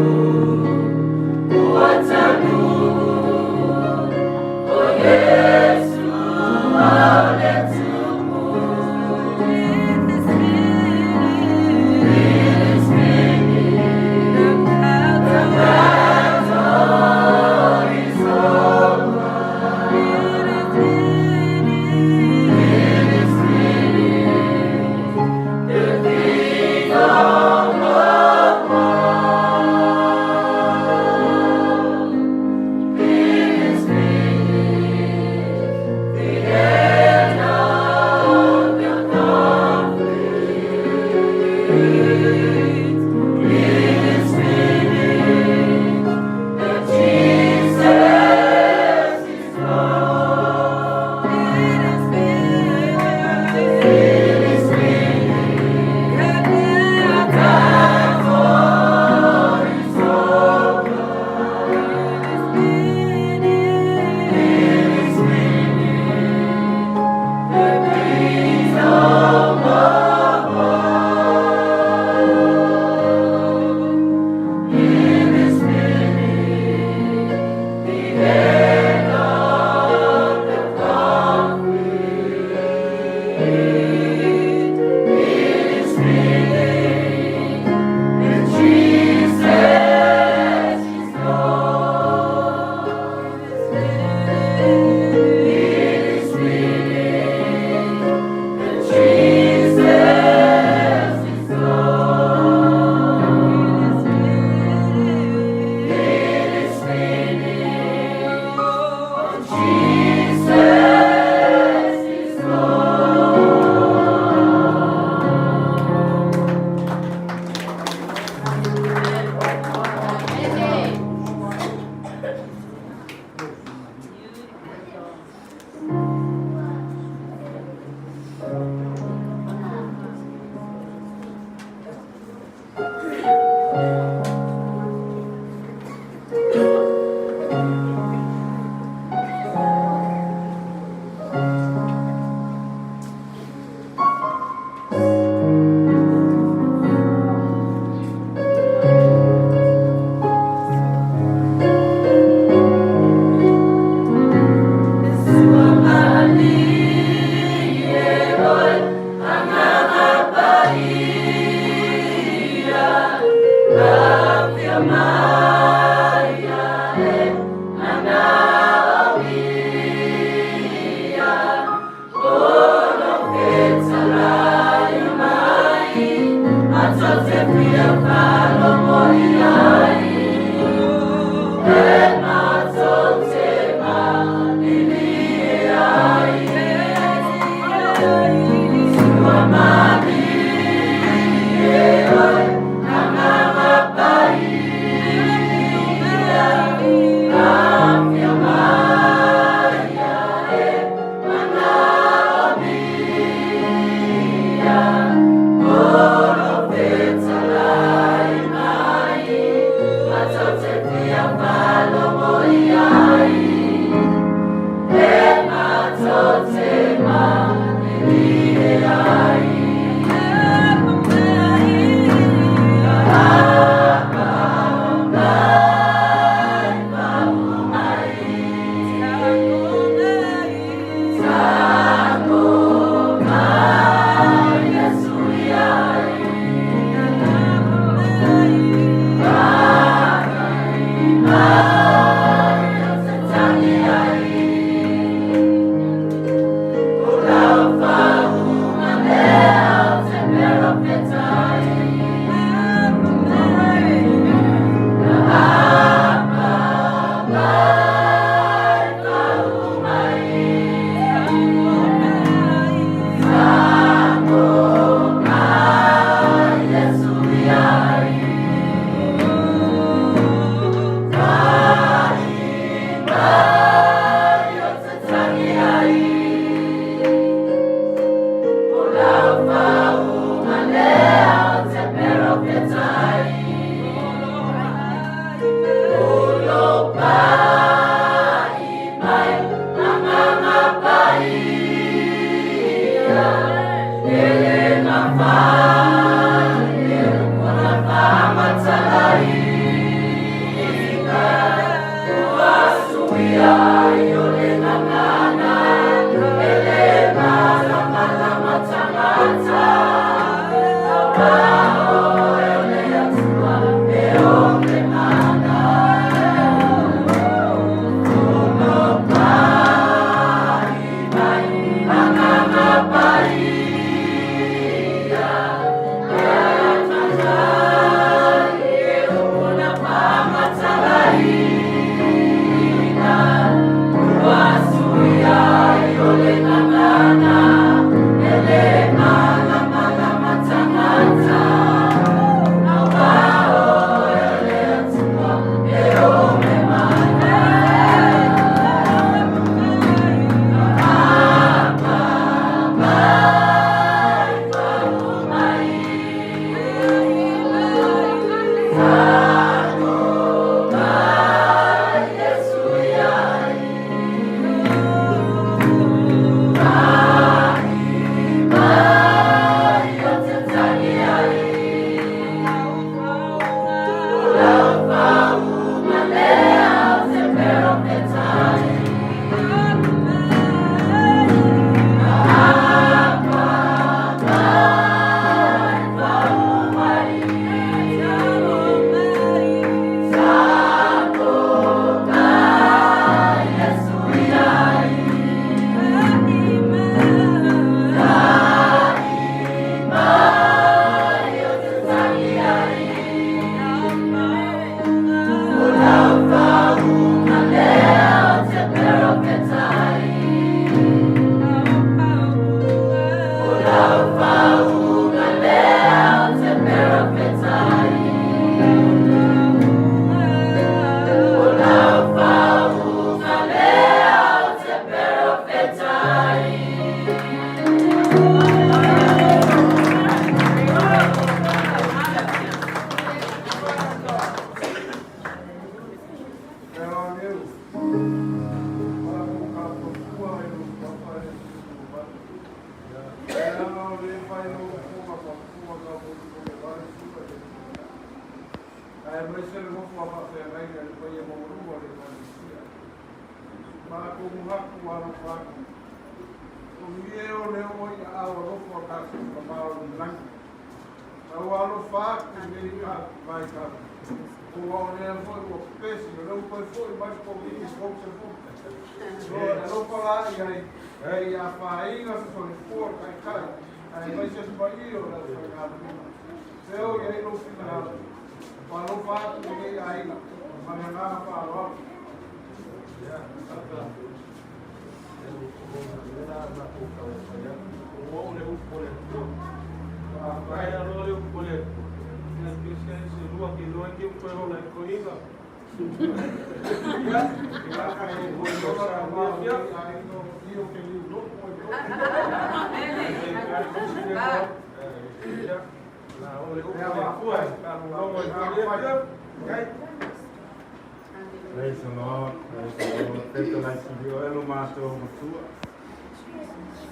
The Praise the Lord, praise the Lord. Fetalai sili oe lo matou matua.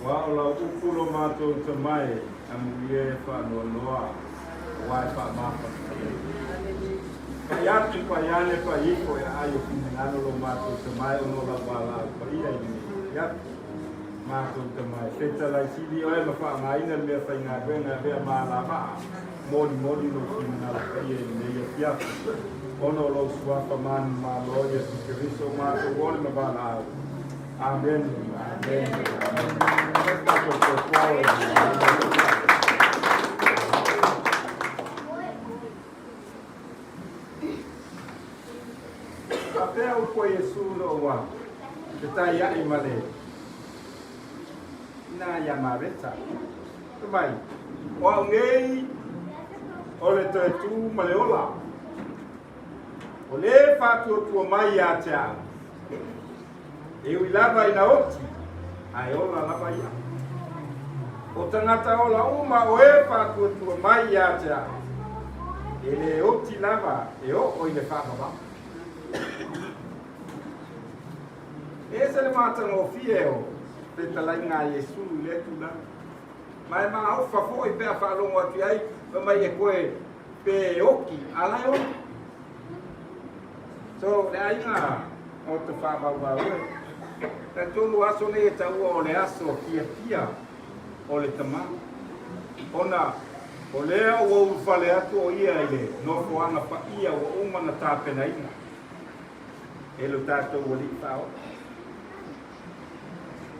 Ua o lau upu lo matou tamai, amuia e faanoanoa, aua e faamafatia. Pai atu, pai ane, pai ifo e aai o finagalo lo matou tamai ona o lau valaau paia i lenei afiafi. Matou tamai, fetalai sili oe ma faaaogaina le mea faigaluega e avea ma alavaa, molimoli lou finagalo paia i lenei afiafi, ona o lou suafa manumalo Iesu Keriso matou ole ma valaau. Amene, amene, amene. Tatou toefuaoe i lenei. Faapea upu a Iesu ina ua fetaiaʻi ma le ina ia Mareta. Fai mai, O au nei o le toe tu ma le ola. O le faatuatua mai ia te au, e ui lava ina oti, ae ola lava ia. O tagata ola uma o e faatuatua mai ia te au, e le oti lava e oo i le faavavau. E ese le matagofie o fetalaiga a Iesu i lea tulaga. Ma e maofa foi pe a faalogo atu i ai, fai mai e koe pe oki, a la e ola. So, le aiga Maota faavauvau e. Talitonu aso nei e taua o le aso fiafia o le Tama, ona o lea ua ulufale atu o ia i le nofoaga paia ua uma ona tapenaina e lo tatou Alii Faaola.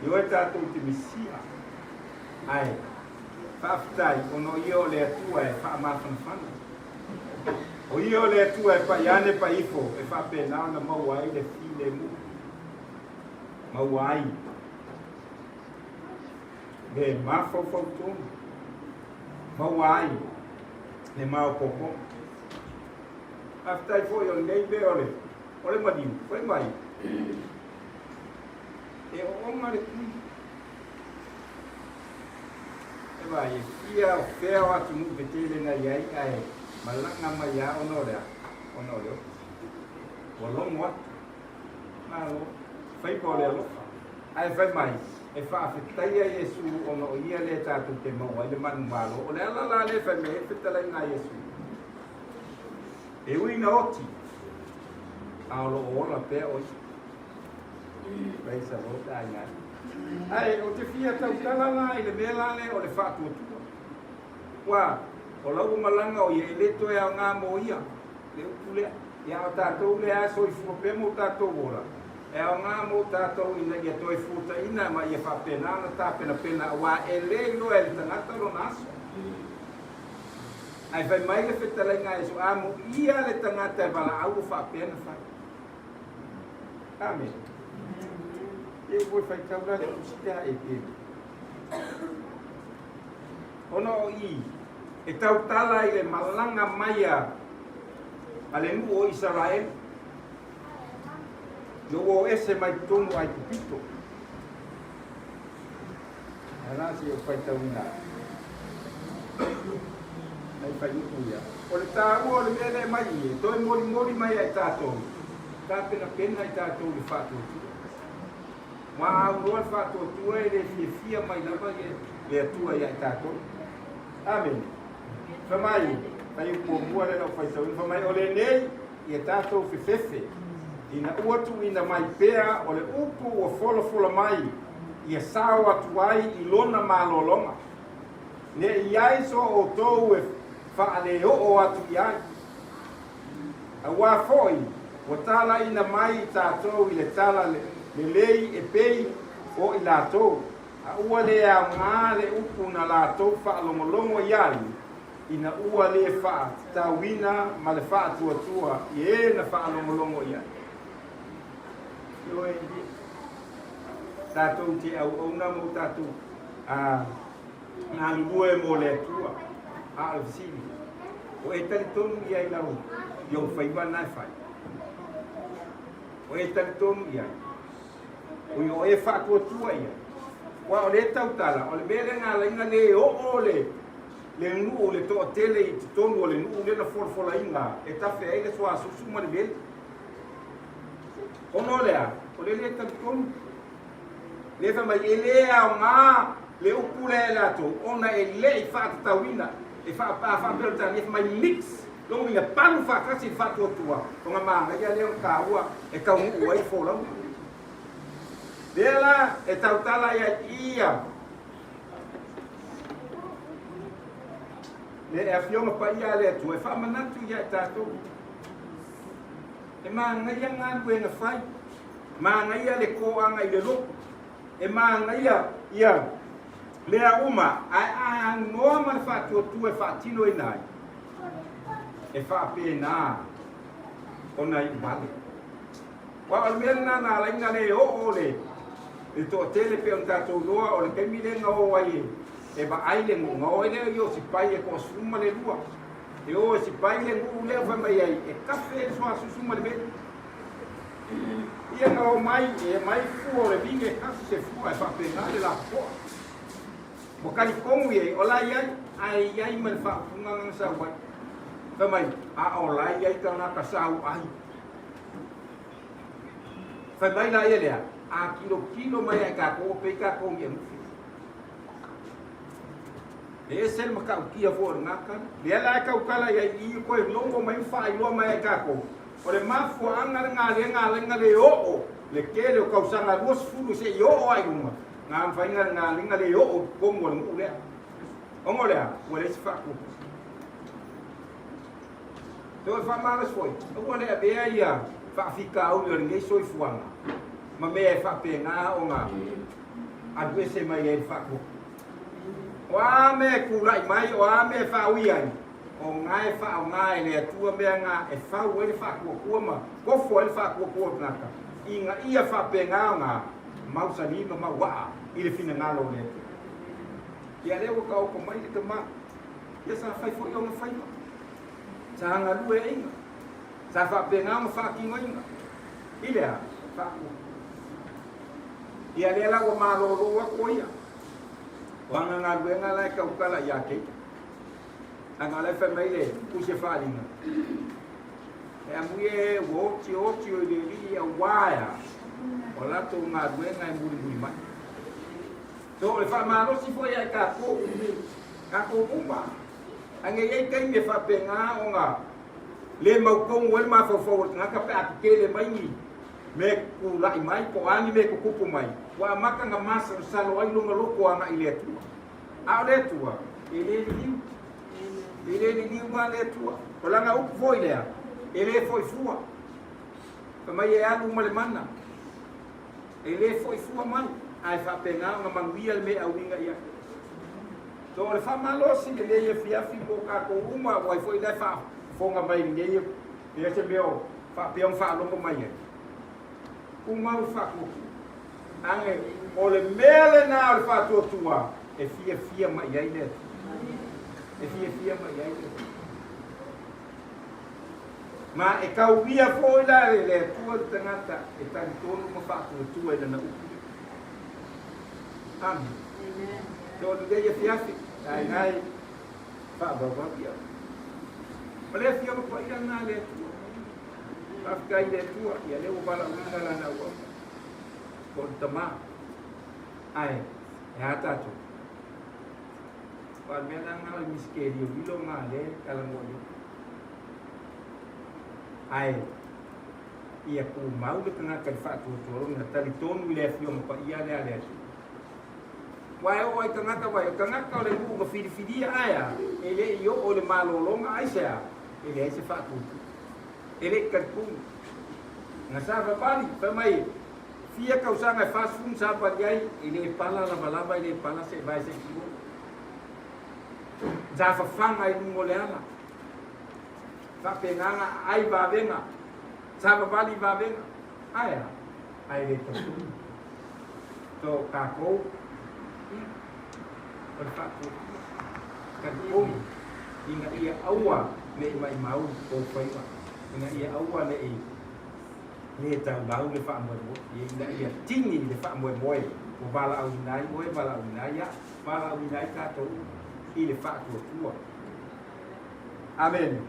Ioe tatou te misia, ae faafetai ona o ia o le Atua e faamafanafana. O ia o le Atua e pai ane pai ifo e faapena ona maua ai le filemu, maua ai le mafaufau tonu, maua ai le maopoopoga. Faafetai foi o lenei mea o le, o le maliu, fai mai, e oona le tui. E vai, e fia o fea o atunuu tetele na i ai, ae malaga mai lava ona o le a? Ona o le oti. Ua logo atu. Malo, faiva o le alofa. Ae fai mai, e faafetaia Iesu ona o ia lea tatou te maua ai le manumalo. O le ala la lea e fai mai ai le fetalaiga a Iesu. E ui ina oti, a o lo o ola pea o ia. Praise the Lord, aiga. Ae ou te fia tautala la i le mea la lea o le faatuatua. Ua, o lau malaga o ia e le toe aoga mo ia, le upu lea. Ia o tatou lea soifua pea mo tatou ola, e aoga mo tatou ina ia toe fuataina ma ia faapena ona tapenapena aua e le iloa e le tagata lona aso. Ae fai mai le fetalaiga a Iesu, Amuia le tagata e valaau ua faapea ona fai. Amene. E ua faitau la le tusi lea e pe. Ona o i, e tautala i le malaga mai a le nuu o Isaraelu, ina ua o ese mai totonu o Aikupito. Ae la se i ou faitauina atu. Nai fuaiupu ia. O le taua o le mea lea e mai i, e toe molimoli mai ai tatou, tapenapena i tatou i le faatuatua. Ua aunoa le faatuatua e le fiafia mai lava le Atua ia i tatou. Amene. Fai mai, fuaiupu muamua lea na ou faitauina, fai mai, o lenei ia tatou fefefe, ina ua tuuina mai pea o le upu ua folafola mai ia sao atu ai i lona malologa, ne i ai so outou e faaleoo atu i ai. Auā foi ua talaina mai i tatou i le tala lelei e pei o i latou, a ua le aoga le upu na latou faalogologo i ai, ina ua le faatatauina ma le faatuatua i e na faalogologo i ai. Ioe, tatou te auauna ma o tatou galulue mo le Atua. A o le fesili, o e talitonu i ai lau i ou faiva na e fai? O e talitonu i ai? O i o e faatuatua i ai? Ua o le tautala, o le mea lea na ala ai ona le oo le le nuu, le toatele i totonu o le nuu lea na folafolaina e tafe ai le suasusu ma le veli. Ona o le a? O le le talitonu. Lea fai mai, e le aoga le upu lea e latou, ona e le i faatatauina, e faa-Peretania, fai mai mix, lona uiga, palu faatasi le faatuatua, ona manaia lea ona taua e taunuu ai le folauga. Lea la e tautala ai i ia le Afioga Paia a le Atua e faamanatu ia i tatou. E manaia galuega fai, manaia le toaga i le lotu, e manaia ia mea uma, ae a aunoa ma le faatuatua e faatinoina ai, e faapena ona iu vale. Aua o le mea lena na ala ai ona le oo le toatele pei ona tatou iloa, o le taimi lea na o ai e vaai le nuu, na o ai lea i o sipai e toa-12. E o e sipai le nuu lea fai mai ai, e kafe le suasusu ma le veli. Ia na o mai, e mai fua o le vine, e kasi se fua e faapena le lapopoa. Ua talitonu i ai, o la e i ai, ae i ai ma le faaupuga na sau ai. Fai mai, a o la e i ai tagata sau ai. Fai mai la ia lea, a tilotilo mai ia i tatou, ua pei tatou ni amufi. E ese le matautia foi o lena tala. Lea la e tautala i ai i i, toe logo mai ma faailoa mai ia i tatou, O le mafuaaga lena lea na ala ai ona le oo le tele o tausaga 20 seia oo lava i luga, na mafai ona ala ai ona le oo i totonu o le nuu lea. Ona o le a? Ua leai se faatuatua. Toe faamalosi foi, aua le avea ia faafitauli o lenei soifuaga ma mea e faapena ona alu ese mai ai le faatuatua. O a mea e tulai mai, o a mea e faaui ai, o na e faaaoga e le Atua mea na e fau ai le faatuatua ma tofo ai le faatuatua o le tagata, ina ia faapena ona mausali ma mauaa i le finagalo o le Atua. Ia lea ua taoto mai le tama, ia sa fai foi ona faiva, sa galueaiina, sa faapena ona faatinoina i le a? Faatuatua. Ia lea la ua malolo atu o ia, o ana galuega la e tautala ia te ia. Ana o la e fai mai le tusi e faaaliga, e amui e ua oti oti o i le alii auā ea o latou galuega e mulimuli mai. So o le faamalosi foi ia i tatou, tatou uma, ae ne i ai taimi e faapena ona le mautonu ai le mafaufau o le tagata pe a tetele mai ni mea e tulai mai po o a ni mea e tutupu mai, ua amata ona masalosalo ai lona loto agai i le Atua. A o le Atua, e le liliu. E le liliu ma le Atua. O lana upu foi lea, e le foi fua. Fai mai e alu ma le mana. E le foi fua mai, ae faapena ona manuia le mea e auiga i ai. So o le faamalosi lenei afiafi mo tatou uma, o ai foi la e faafofoga mai i lenei, e se mea o faapea ona faalogo mai ai. Tumau faatuatua. Age, o le mea lena o le faatuatua e fiafia mai ai le Atua. E fiafia mai ai le Atua. Ma e taulia foi la e le Atua le tagata e talitonu ma faatuatua i lana upu. Amen. So, lelei afiafi, ai nai faavauvau ia. O le afioga paia lena a le Atua. Faafetai i le Atua, ia lea ua valaauina lana auauna, po o le tama. Ae, e a tatou? Aua o le mea la lena o le misitelio lilo lena o lea e talanoa i ai. Ae, ia tumau le tagata i le faatuatuaina, ia talitonu i le Afioga Paia lea a le Atua. Aua e oo lava i tagata, vaai, o tagata o le nuu na filifilia, ae a? E le i oo i le malologa, aisea? E leai se faatuatua. E le i talitonu. Na savavali, fai mai, fia tausaga e 40 na savavali ai, e le pala lavalava, e le pala se vae se i tulou. Sa fafaga i luga o le ala. Faapena na aai vavega, savavali vavega. Ae a? Ae le talitonu. So, tatou, ia, o le faatuatua, talitonu, ina ia aua ne i maimau tou faiva, ina ia aua ne i le taulau le faamoemoe, ina ia tini le faamoemoe ua valaauina ai oe, valaauina ai au, valaauina ai tatou i le faatuatua. Amene.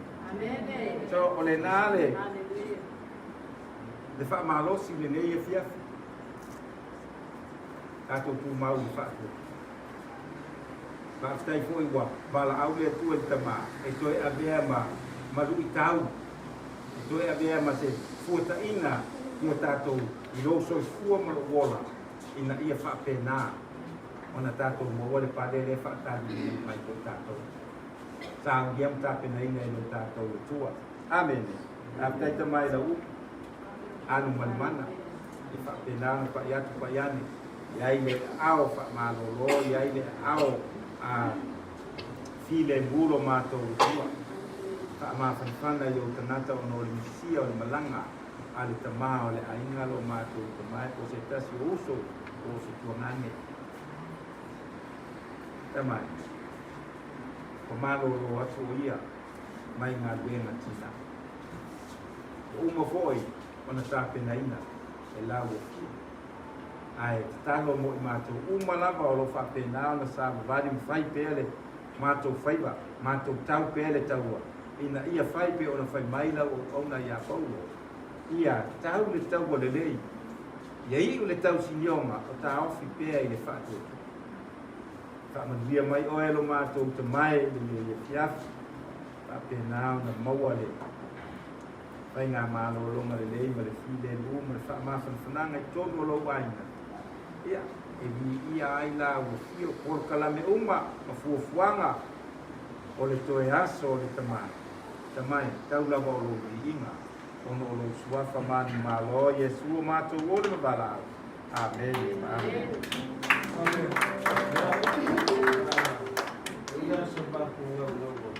So, o lena le, le faamalosi lenei afiafi. Tatou tumau i le faatuatua. Faafetai foi ua valaau le Atua i le tama e toe avea ma ma luitau, e toe avea ma se fuataina i o tatou i lou soifua ma lou ola, ina ia faapena ona tatou maua le pale lea e faatali mai foi tatou. Saunia ma tapenaina e lo tatou Atua. Amene. Faafetai tama i lau upu. Alu ma le mana e faapena ona pai atu pai ane, i ai le aao faamalolo, i ai le aao a filemu lo matou Atua. Faamafanafana i ou tagata ona o le misia o le malaga a le tama o le aiga lo matou tama e po se tasi o uso po o se tuagane. Tama e, ua malolo atu o ia mai galuega tina. Ua uma foi ona tapenaina e la ua fia. Ae tatalo mo i matou uma lava o lo o faapena ona savavali ma fai pea le matou faiva, matou tau pea le taua, ina ia fai pei ona fai mai lau auauna ia Paulo, Ia tau le taua lelei, ia iu le tausinioga o taofi pea i le faatuatua. Faamanuia mai oe lo matou tamae i lenei afiafi. Faapena ona maua le. Faigamalologa lelei ma le filemu ma le faamafanafanaga i totonu o lou aiga, ia, e viia ai la ua afio polokalame uma ma fuafuaga o le toe aso o le Tama. Tama e, tau lava o lou viiga, ona o lou Suafa manumalo, Iesu o matou ole ma valaau. Amene ma amene. Ia se matou laulau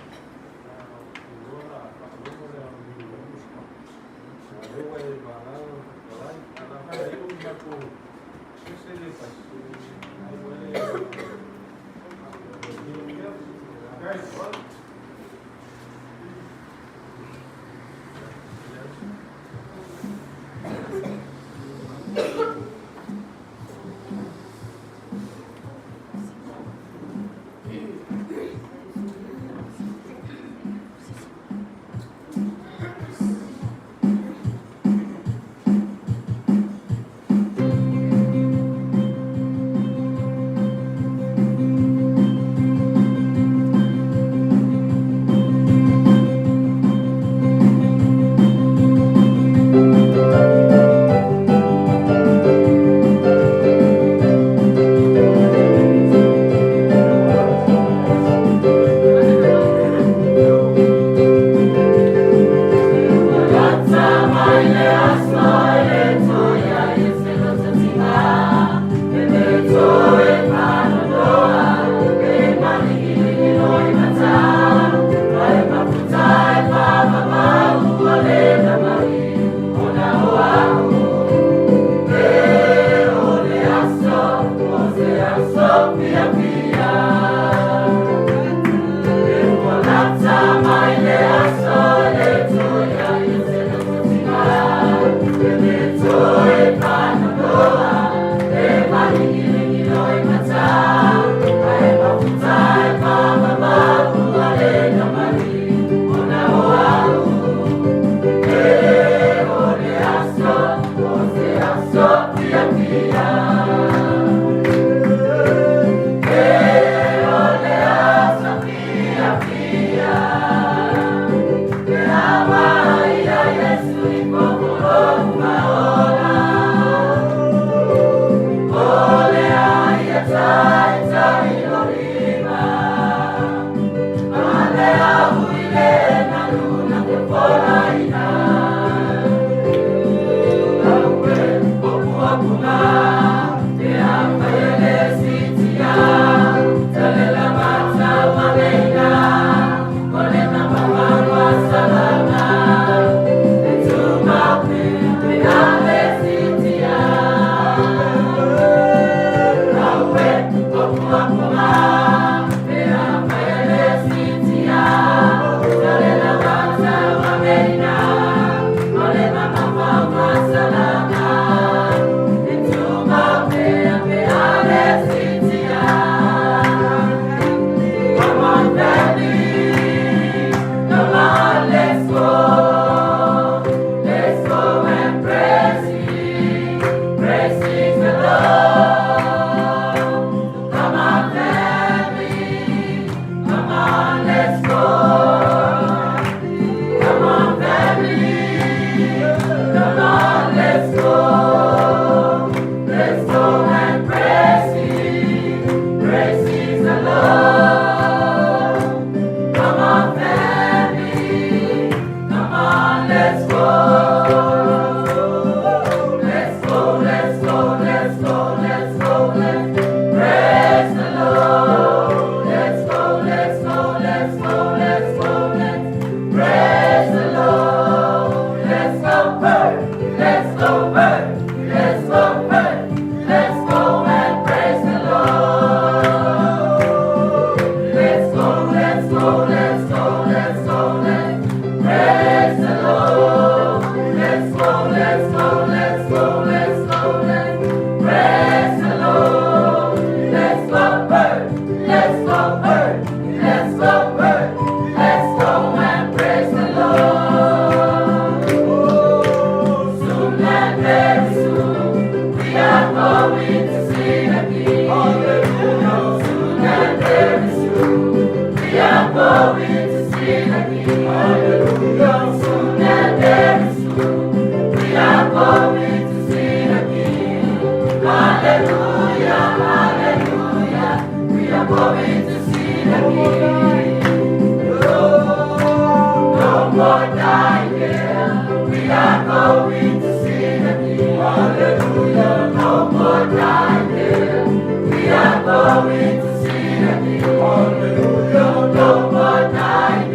going to see the King. Hallelujah, no more dying. We are going to see the King. Hallelujah, no more dying.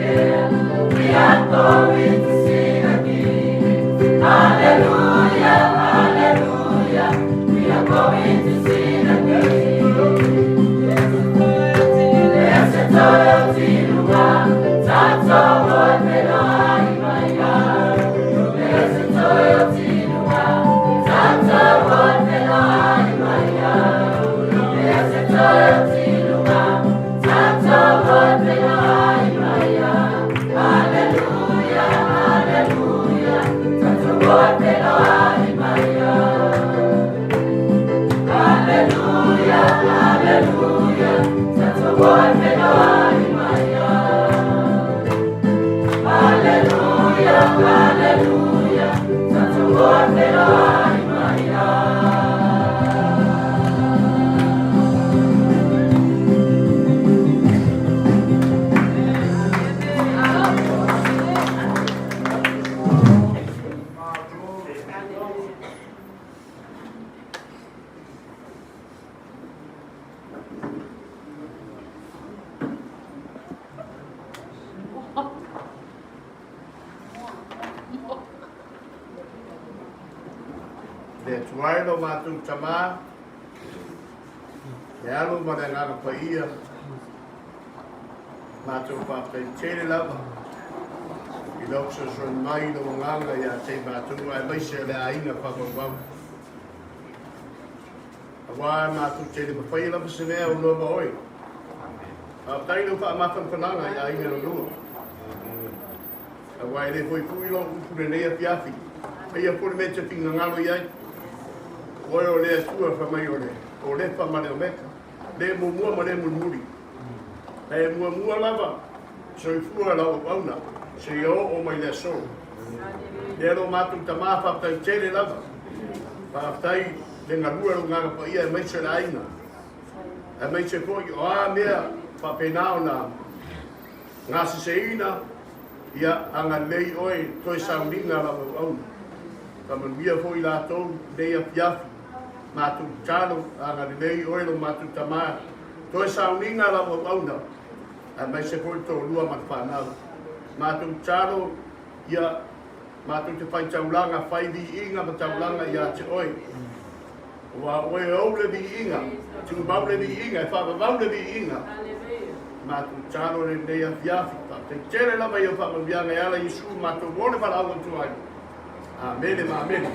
We are going to see the King. Hallelujah, hallelujah. We are going to see the King. Hallelujah, hallelujah, Hallelujah, hallelujah, Le Atua e lo matou Tamā, le Alo ma le Agaga Paia, matou faafetai tele lava i lou fesoasoani mai i lou agaga ia te i matou aemaise o le aiga faavauvau. Aua matou te le mafaia lava se mea o loa ma oe. Faafetai i lou faamafanafanaga i aiga e lua. Aua e le fuifui lou upu lenei afiafi, faia foi le mea e te finagalo i ai. O oe o le Atua fai mai o le Olefa ma le Omeka, le muamua ma le mulimuli. Na e muamua lava soifua lau auauna seia oo mai le aso. Lea lo matou tamā faafetai tele lava. Faafetai le galue o lou Agaga Paia aemaise le aiga, aemaise foi o a mea faapena ona Gasiseina, ia agalelei oe toe sauniga lau auauna. Faamanuia foi i latou nei afiafi, matou tatalo, agalelei oe lo matou Tama, toe sauniga lau auauna, aemaise foi le toalua ma le fanau. Matou tatalo, ia matou te fai taulaga, fai viiga ma taulaga ia te oe. Aua o oe e ou le viiga, tumau le viiga, e faavavau le viiga. Matou tatalo lenei afiafi, faafetai tele lava i au faamanuiaga e ala i Iesu matou o le valaau atu ai. Amene ma amene.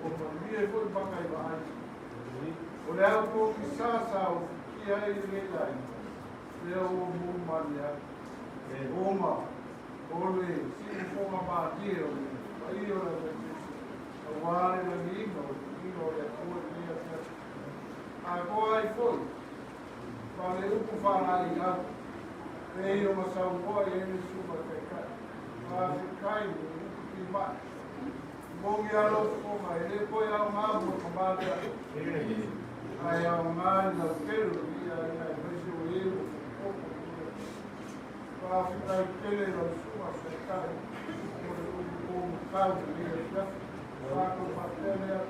Ua manuia ai foi maka i vaai. O le au pogisa sa ofikia ai lenei aiga, lea ua mumali atu. Ona o le siufofoga malie o le paia o le Aufaipisinisi, aua le lagiina o le viiga o le Atua i lenei afiafi. Atoa ai foi ma le upu faalaeiau, pei ona saunoa i ai le Susuga i le Taitai. Faafetai mo le upu timai. Moni lava lau fofoga, e le toe aoga mo le tama lea, ae aoga i le lautele o lenei aiga aemaise o e ua faaopoopo i lenei aso. Faafetai tele i lau susuga i le Taitai mo le upu taumatau i lenei afiafi. Matou faapea lea,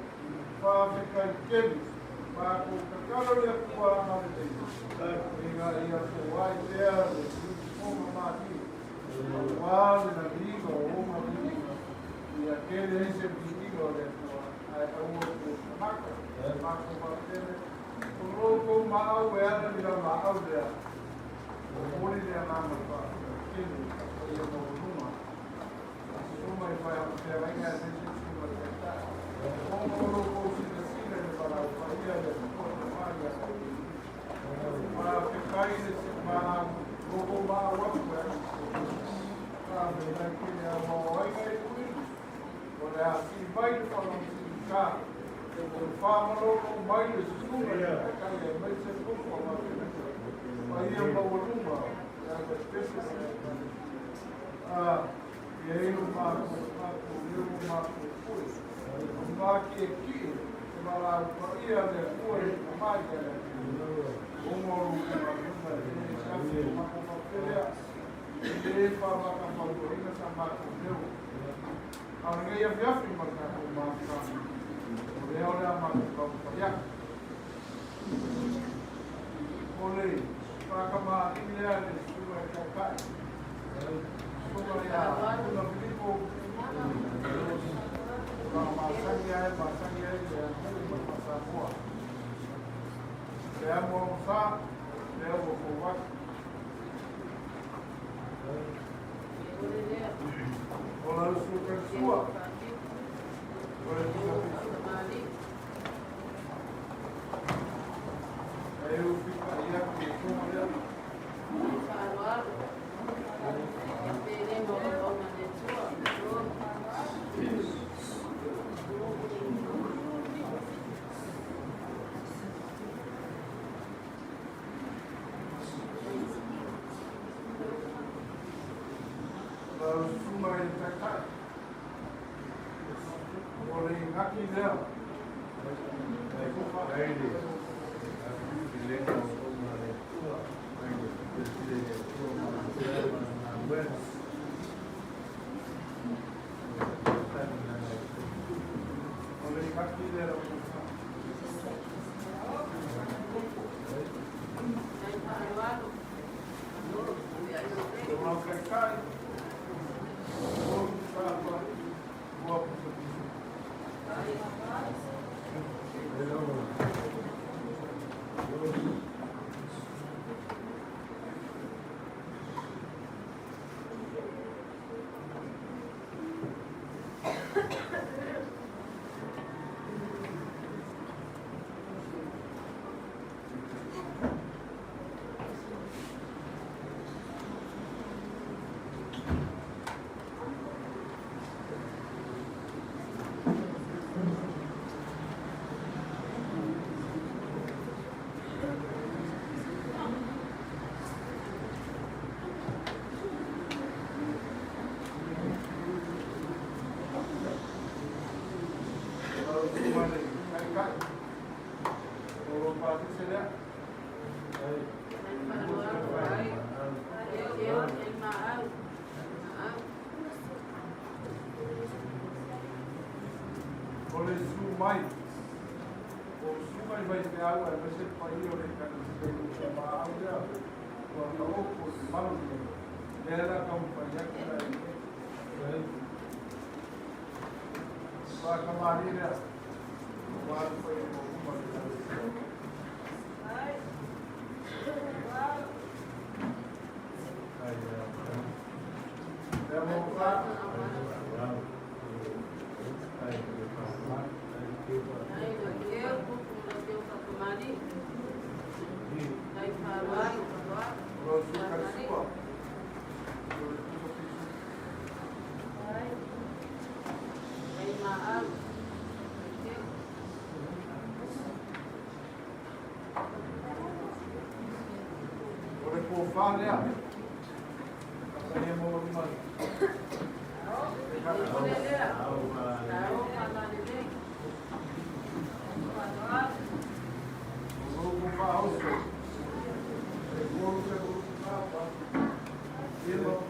faafetai tele. Matou tatalo i le Atua agalelei ina ia foai pea le siufofoga malie aua le lagiga o ona viiga, ia tele ai se viiga o le Atua, ae aua po o tagata. Matou faapea lea, o lo outou maau e ala i lau laau lea, momoli le agaga faafetai tele i le paia maualuga a Susuga i Faifeagaiga aemaise le Susuga i le Taitai, ona o lo outou silasila i le valaau paia a le Atua Tama ia te Faafetai le maau, lo outou maau atu e ala. Faafetai tele aua o ai nai uili, o le a sii mai le faamasinoga, o le faamalolo mai le susuga i le Taitai aemaise le nofo a Kapeneta, paia maualuga le Aufaipepe ma le Ekalesia. A ia i lo matou matou leo ma matou pule, o mākiekie te valaau paia a le Atua i le Tama ia le Atua. Ona o lo outou galuega e le afi o matou faapea lea, e le faamata-fautuaina sa matou leo. A o lenei afiafi ma le tatou mafutaga, o lea o le a matou taumafai atu. O le faatamalii lea a le Susuga i le Taitai, Susuga ia Tuna Filipo, tulaga masani lava e masani ai le atunuu ma le faa-Samoa. Le amo amosa, lea ua fou atu. O lau suka sua, o le tusa. E u fika i atu i suga lea. Lau susuga i le Taitai, o le gaki lea. O le gaki lea lau susuga. O lau Taitai, o le ua pusapusa. Lau susuga i le Taitai, o lou pasese lea. O le susu mai o susuga i faifeau aemaise le paia o le Ekalesia i le maau lea ua taoto i le malu nei, lea la taumafai atu la i Faatamalii lea aua le paia maualuga o le Ekalesia. Lea mo tofa lea. Paia maualuga o le O lou faaoso, e 34, 5 7,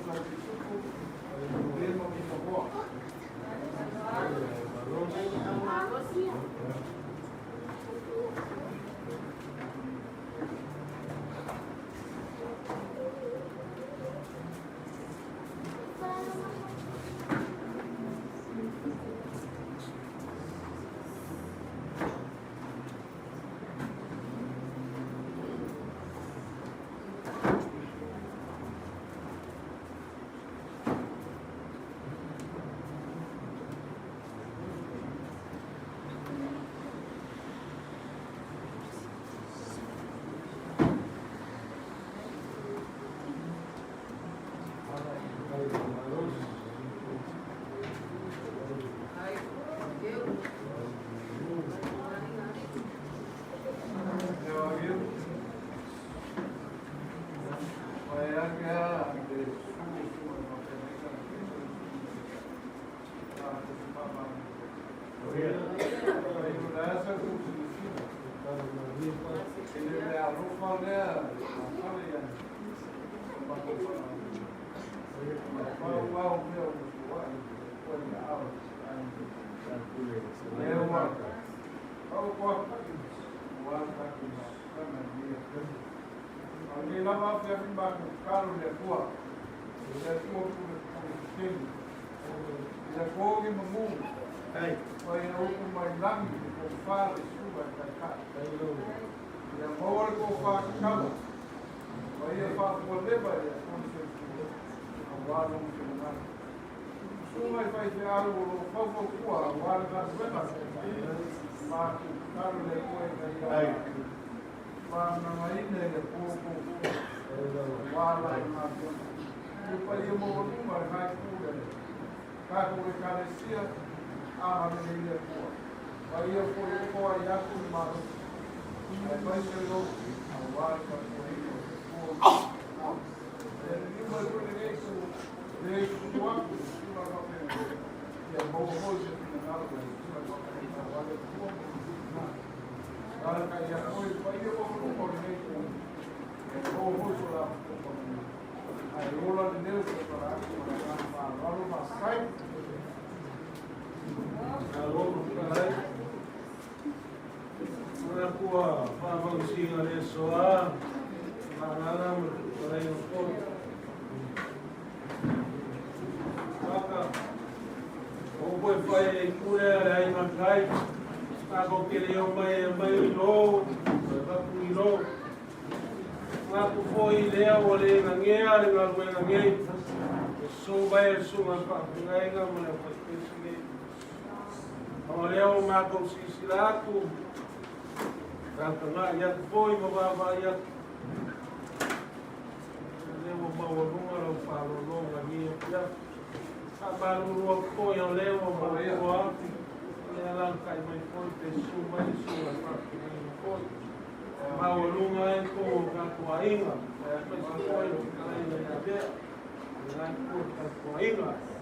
5 5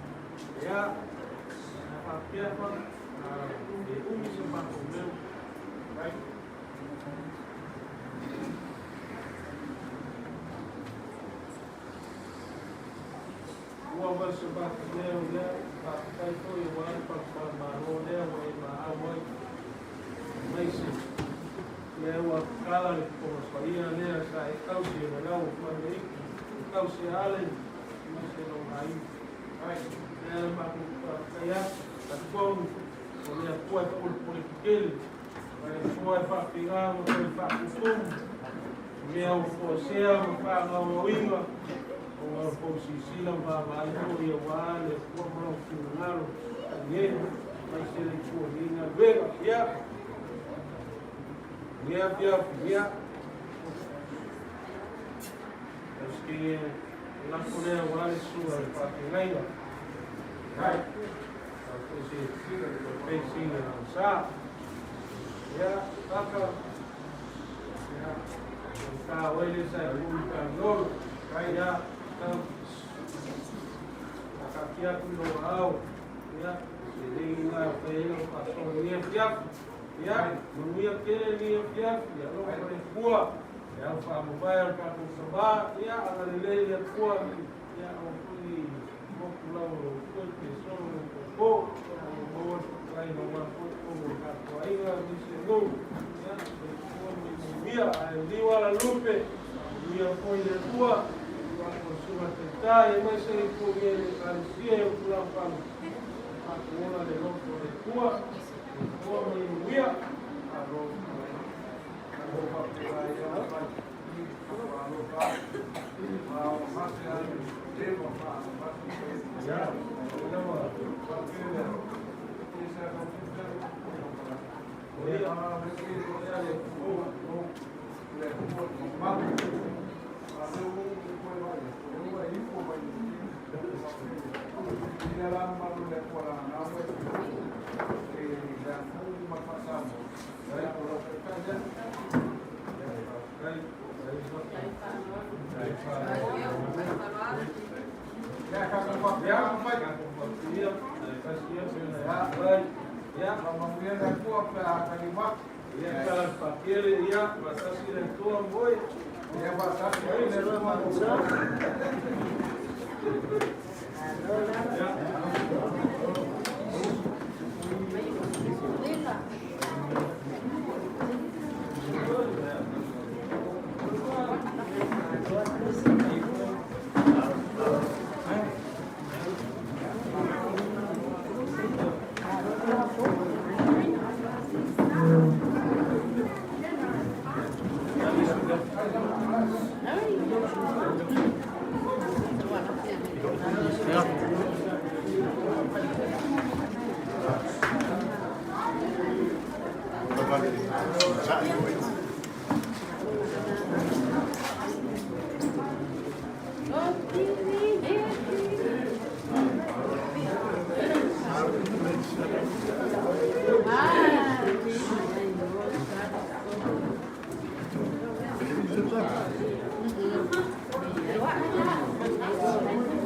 Ia, tau faataatia atu i lou aao, ia, lelei lena e fai ai lau faasoa i lenei afiafi. Ia, manuia tele lenei afiafi, ia alofa le Atua, le au faamavae a le tatou tama, ia, agalelei le Atua, ia, aua foi ne i motu lau o lou toe pe solo lou koko, ia, a ia maua le faafetai aua foi totonu o le tatou aiga aemaise nuu, ia, soifua ma ia manuia. Ae liu ala lupe, faamanuia foi le Atua, atu o le Susuga i le Taitai, aemaise ai foi e le Ekalesia i Utulafaga, tatou ola le loto o le Atua, soifua ma ia manuia. Malo Faafetai.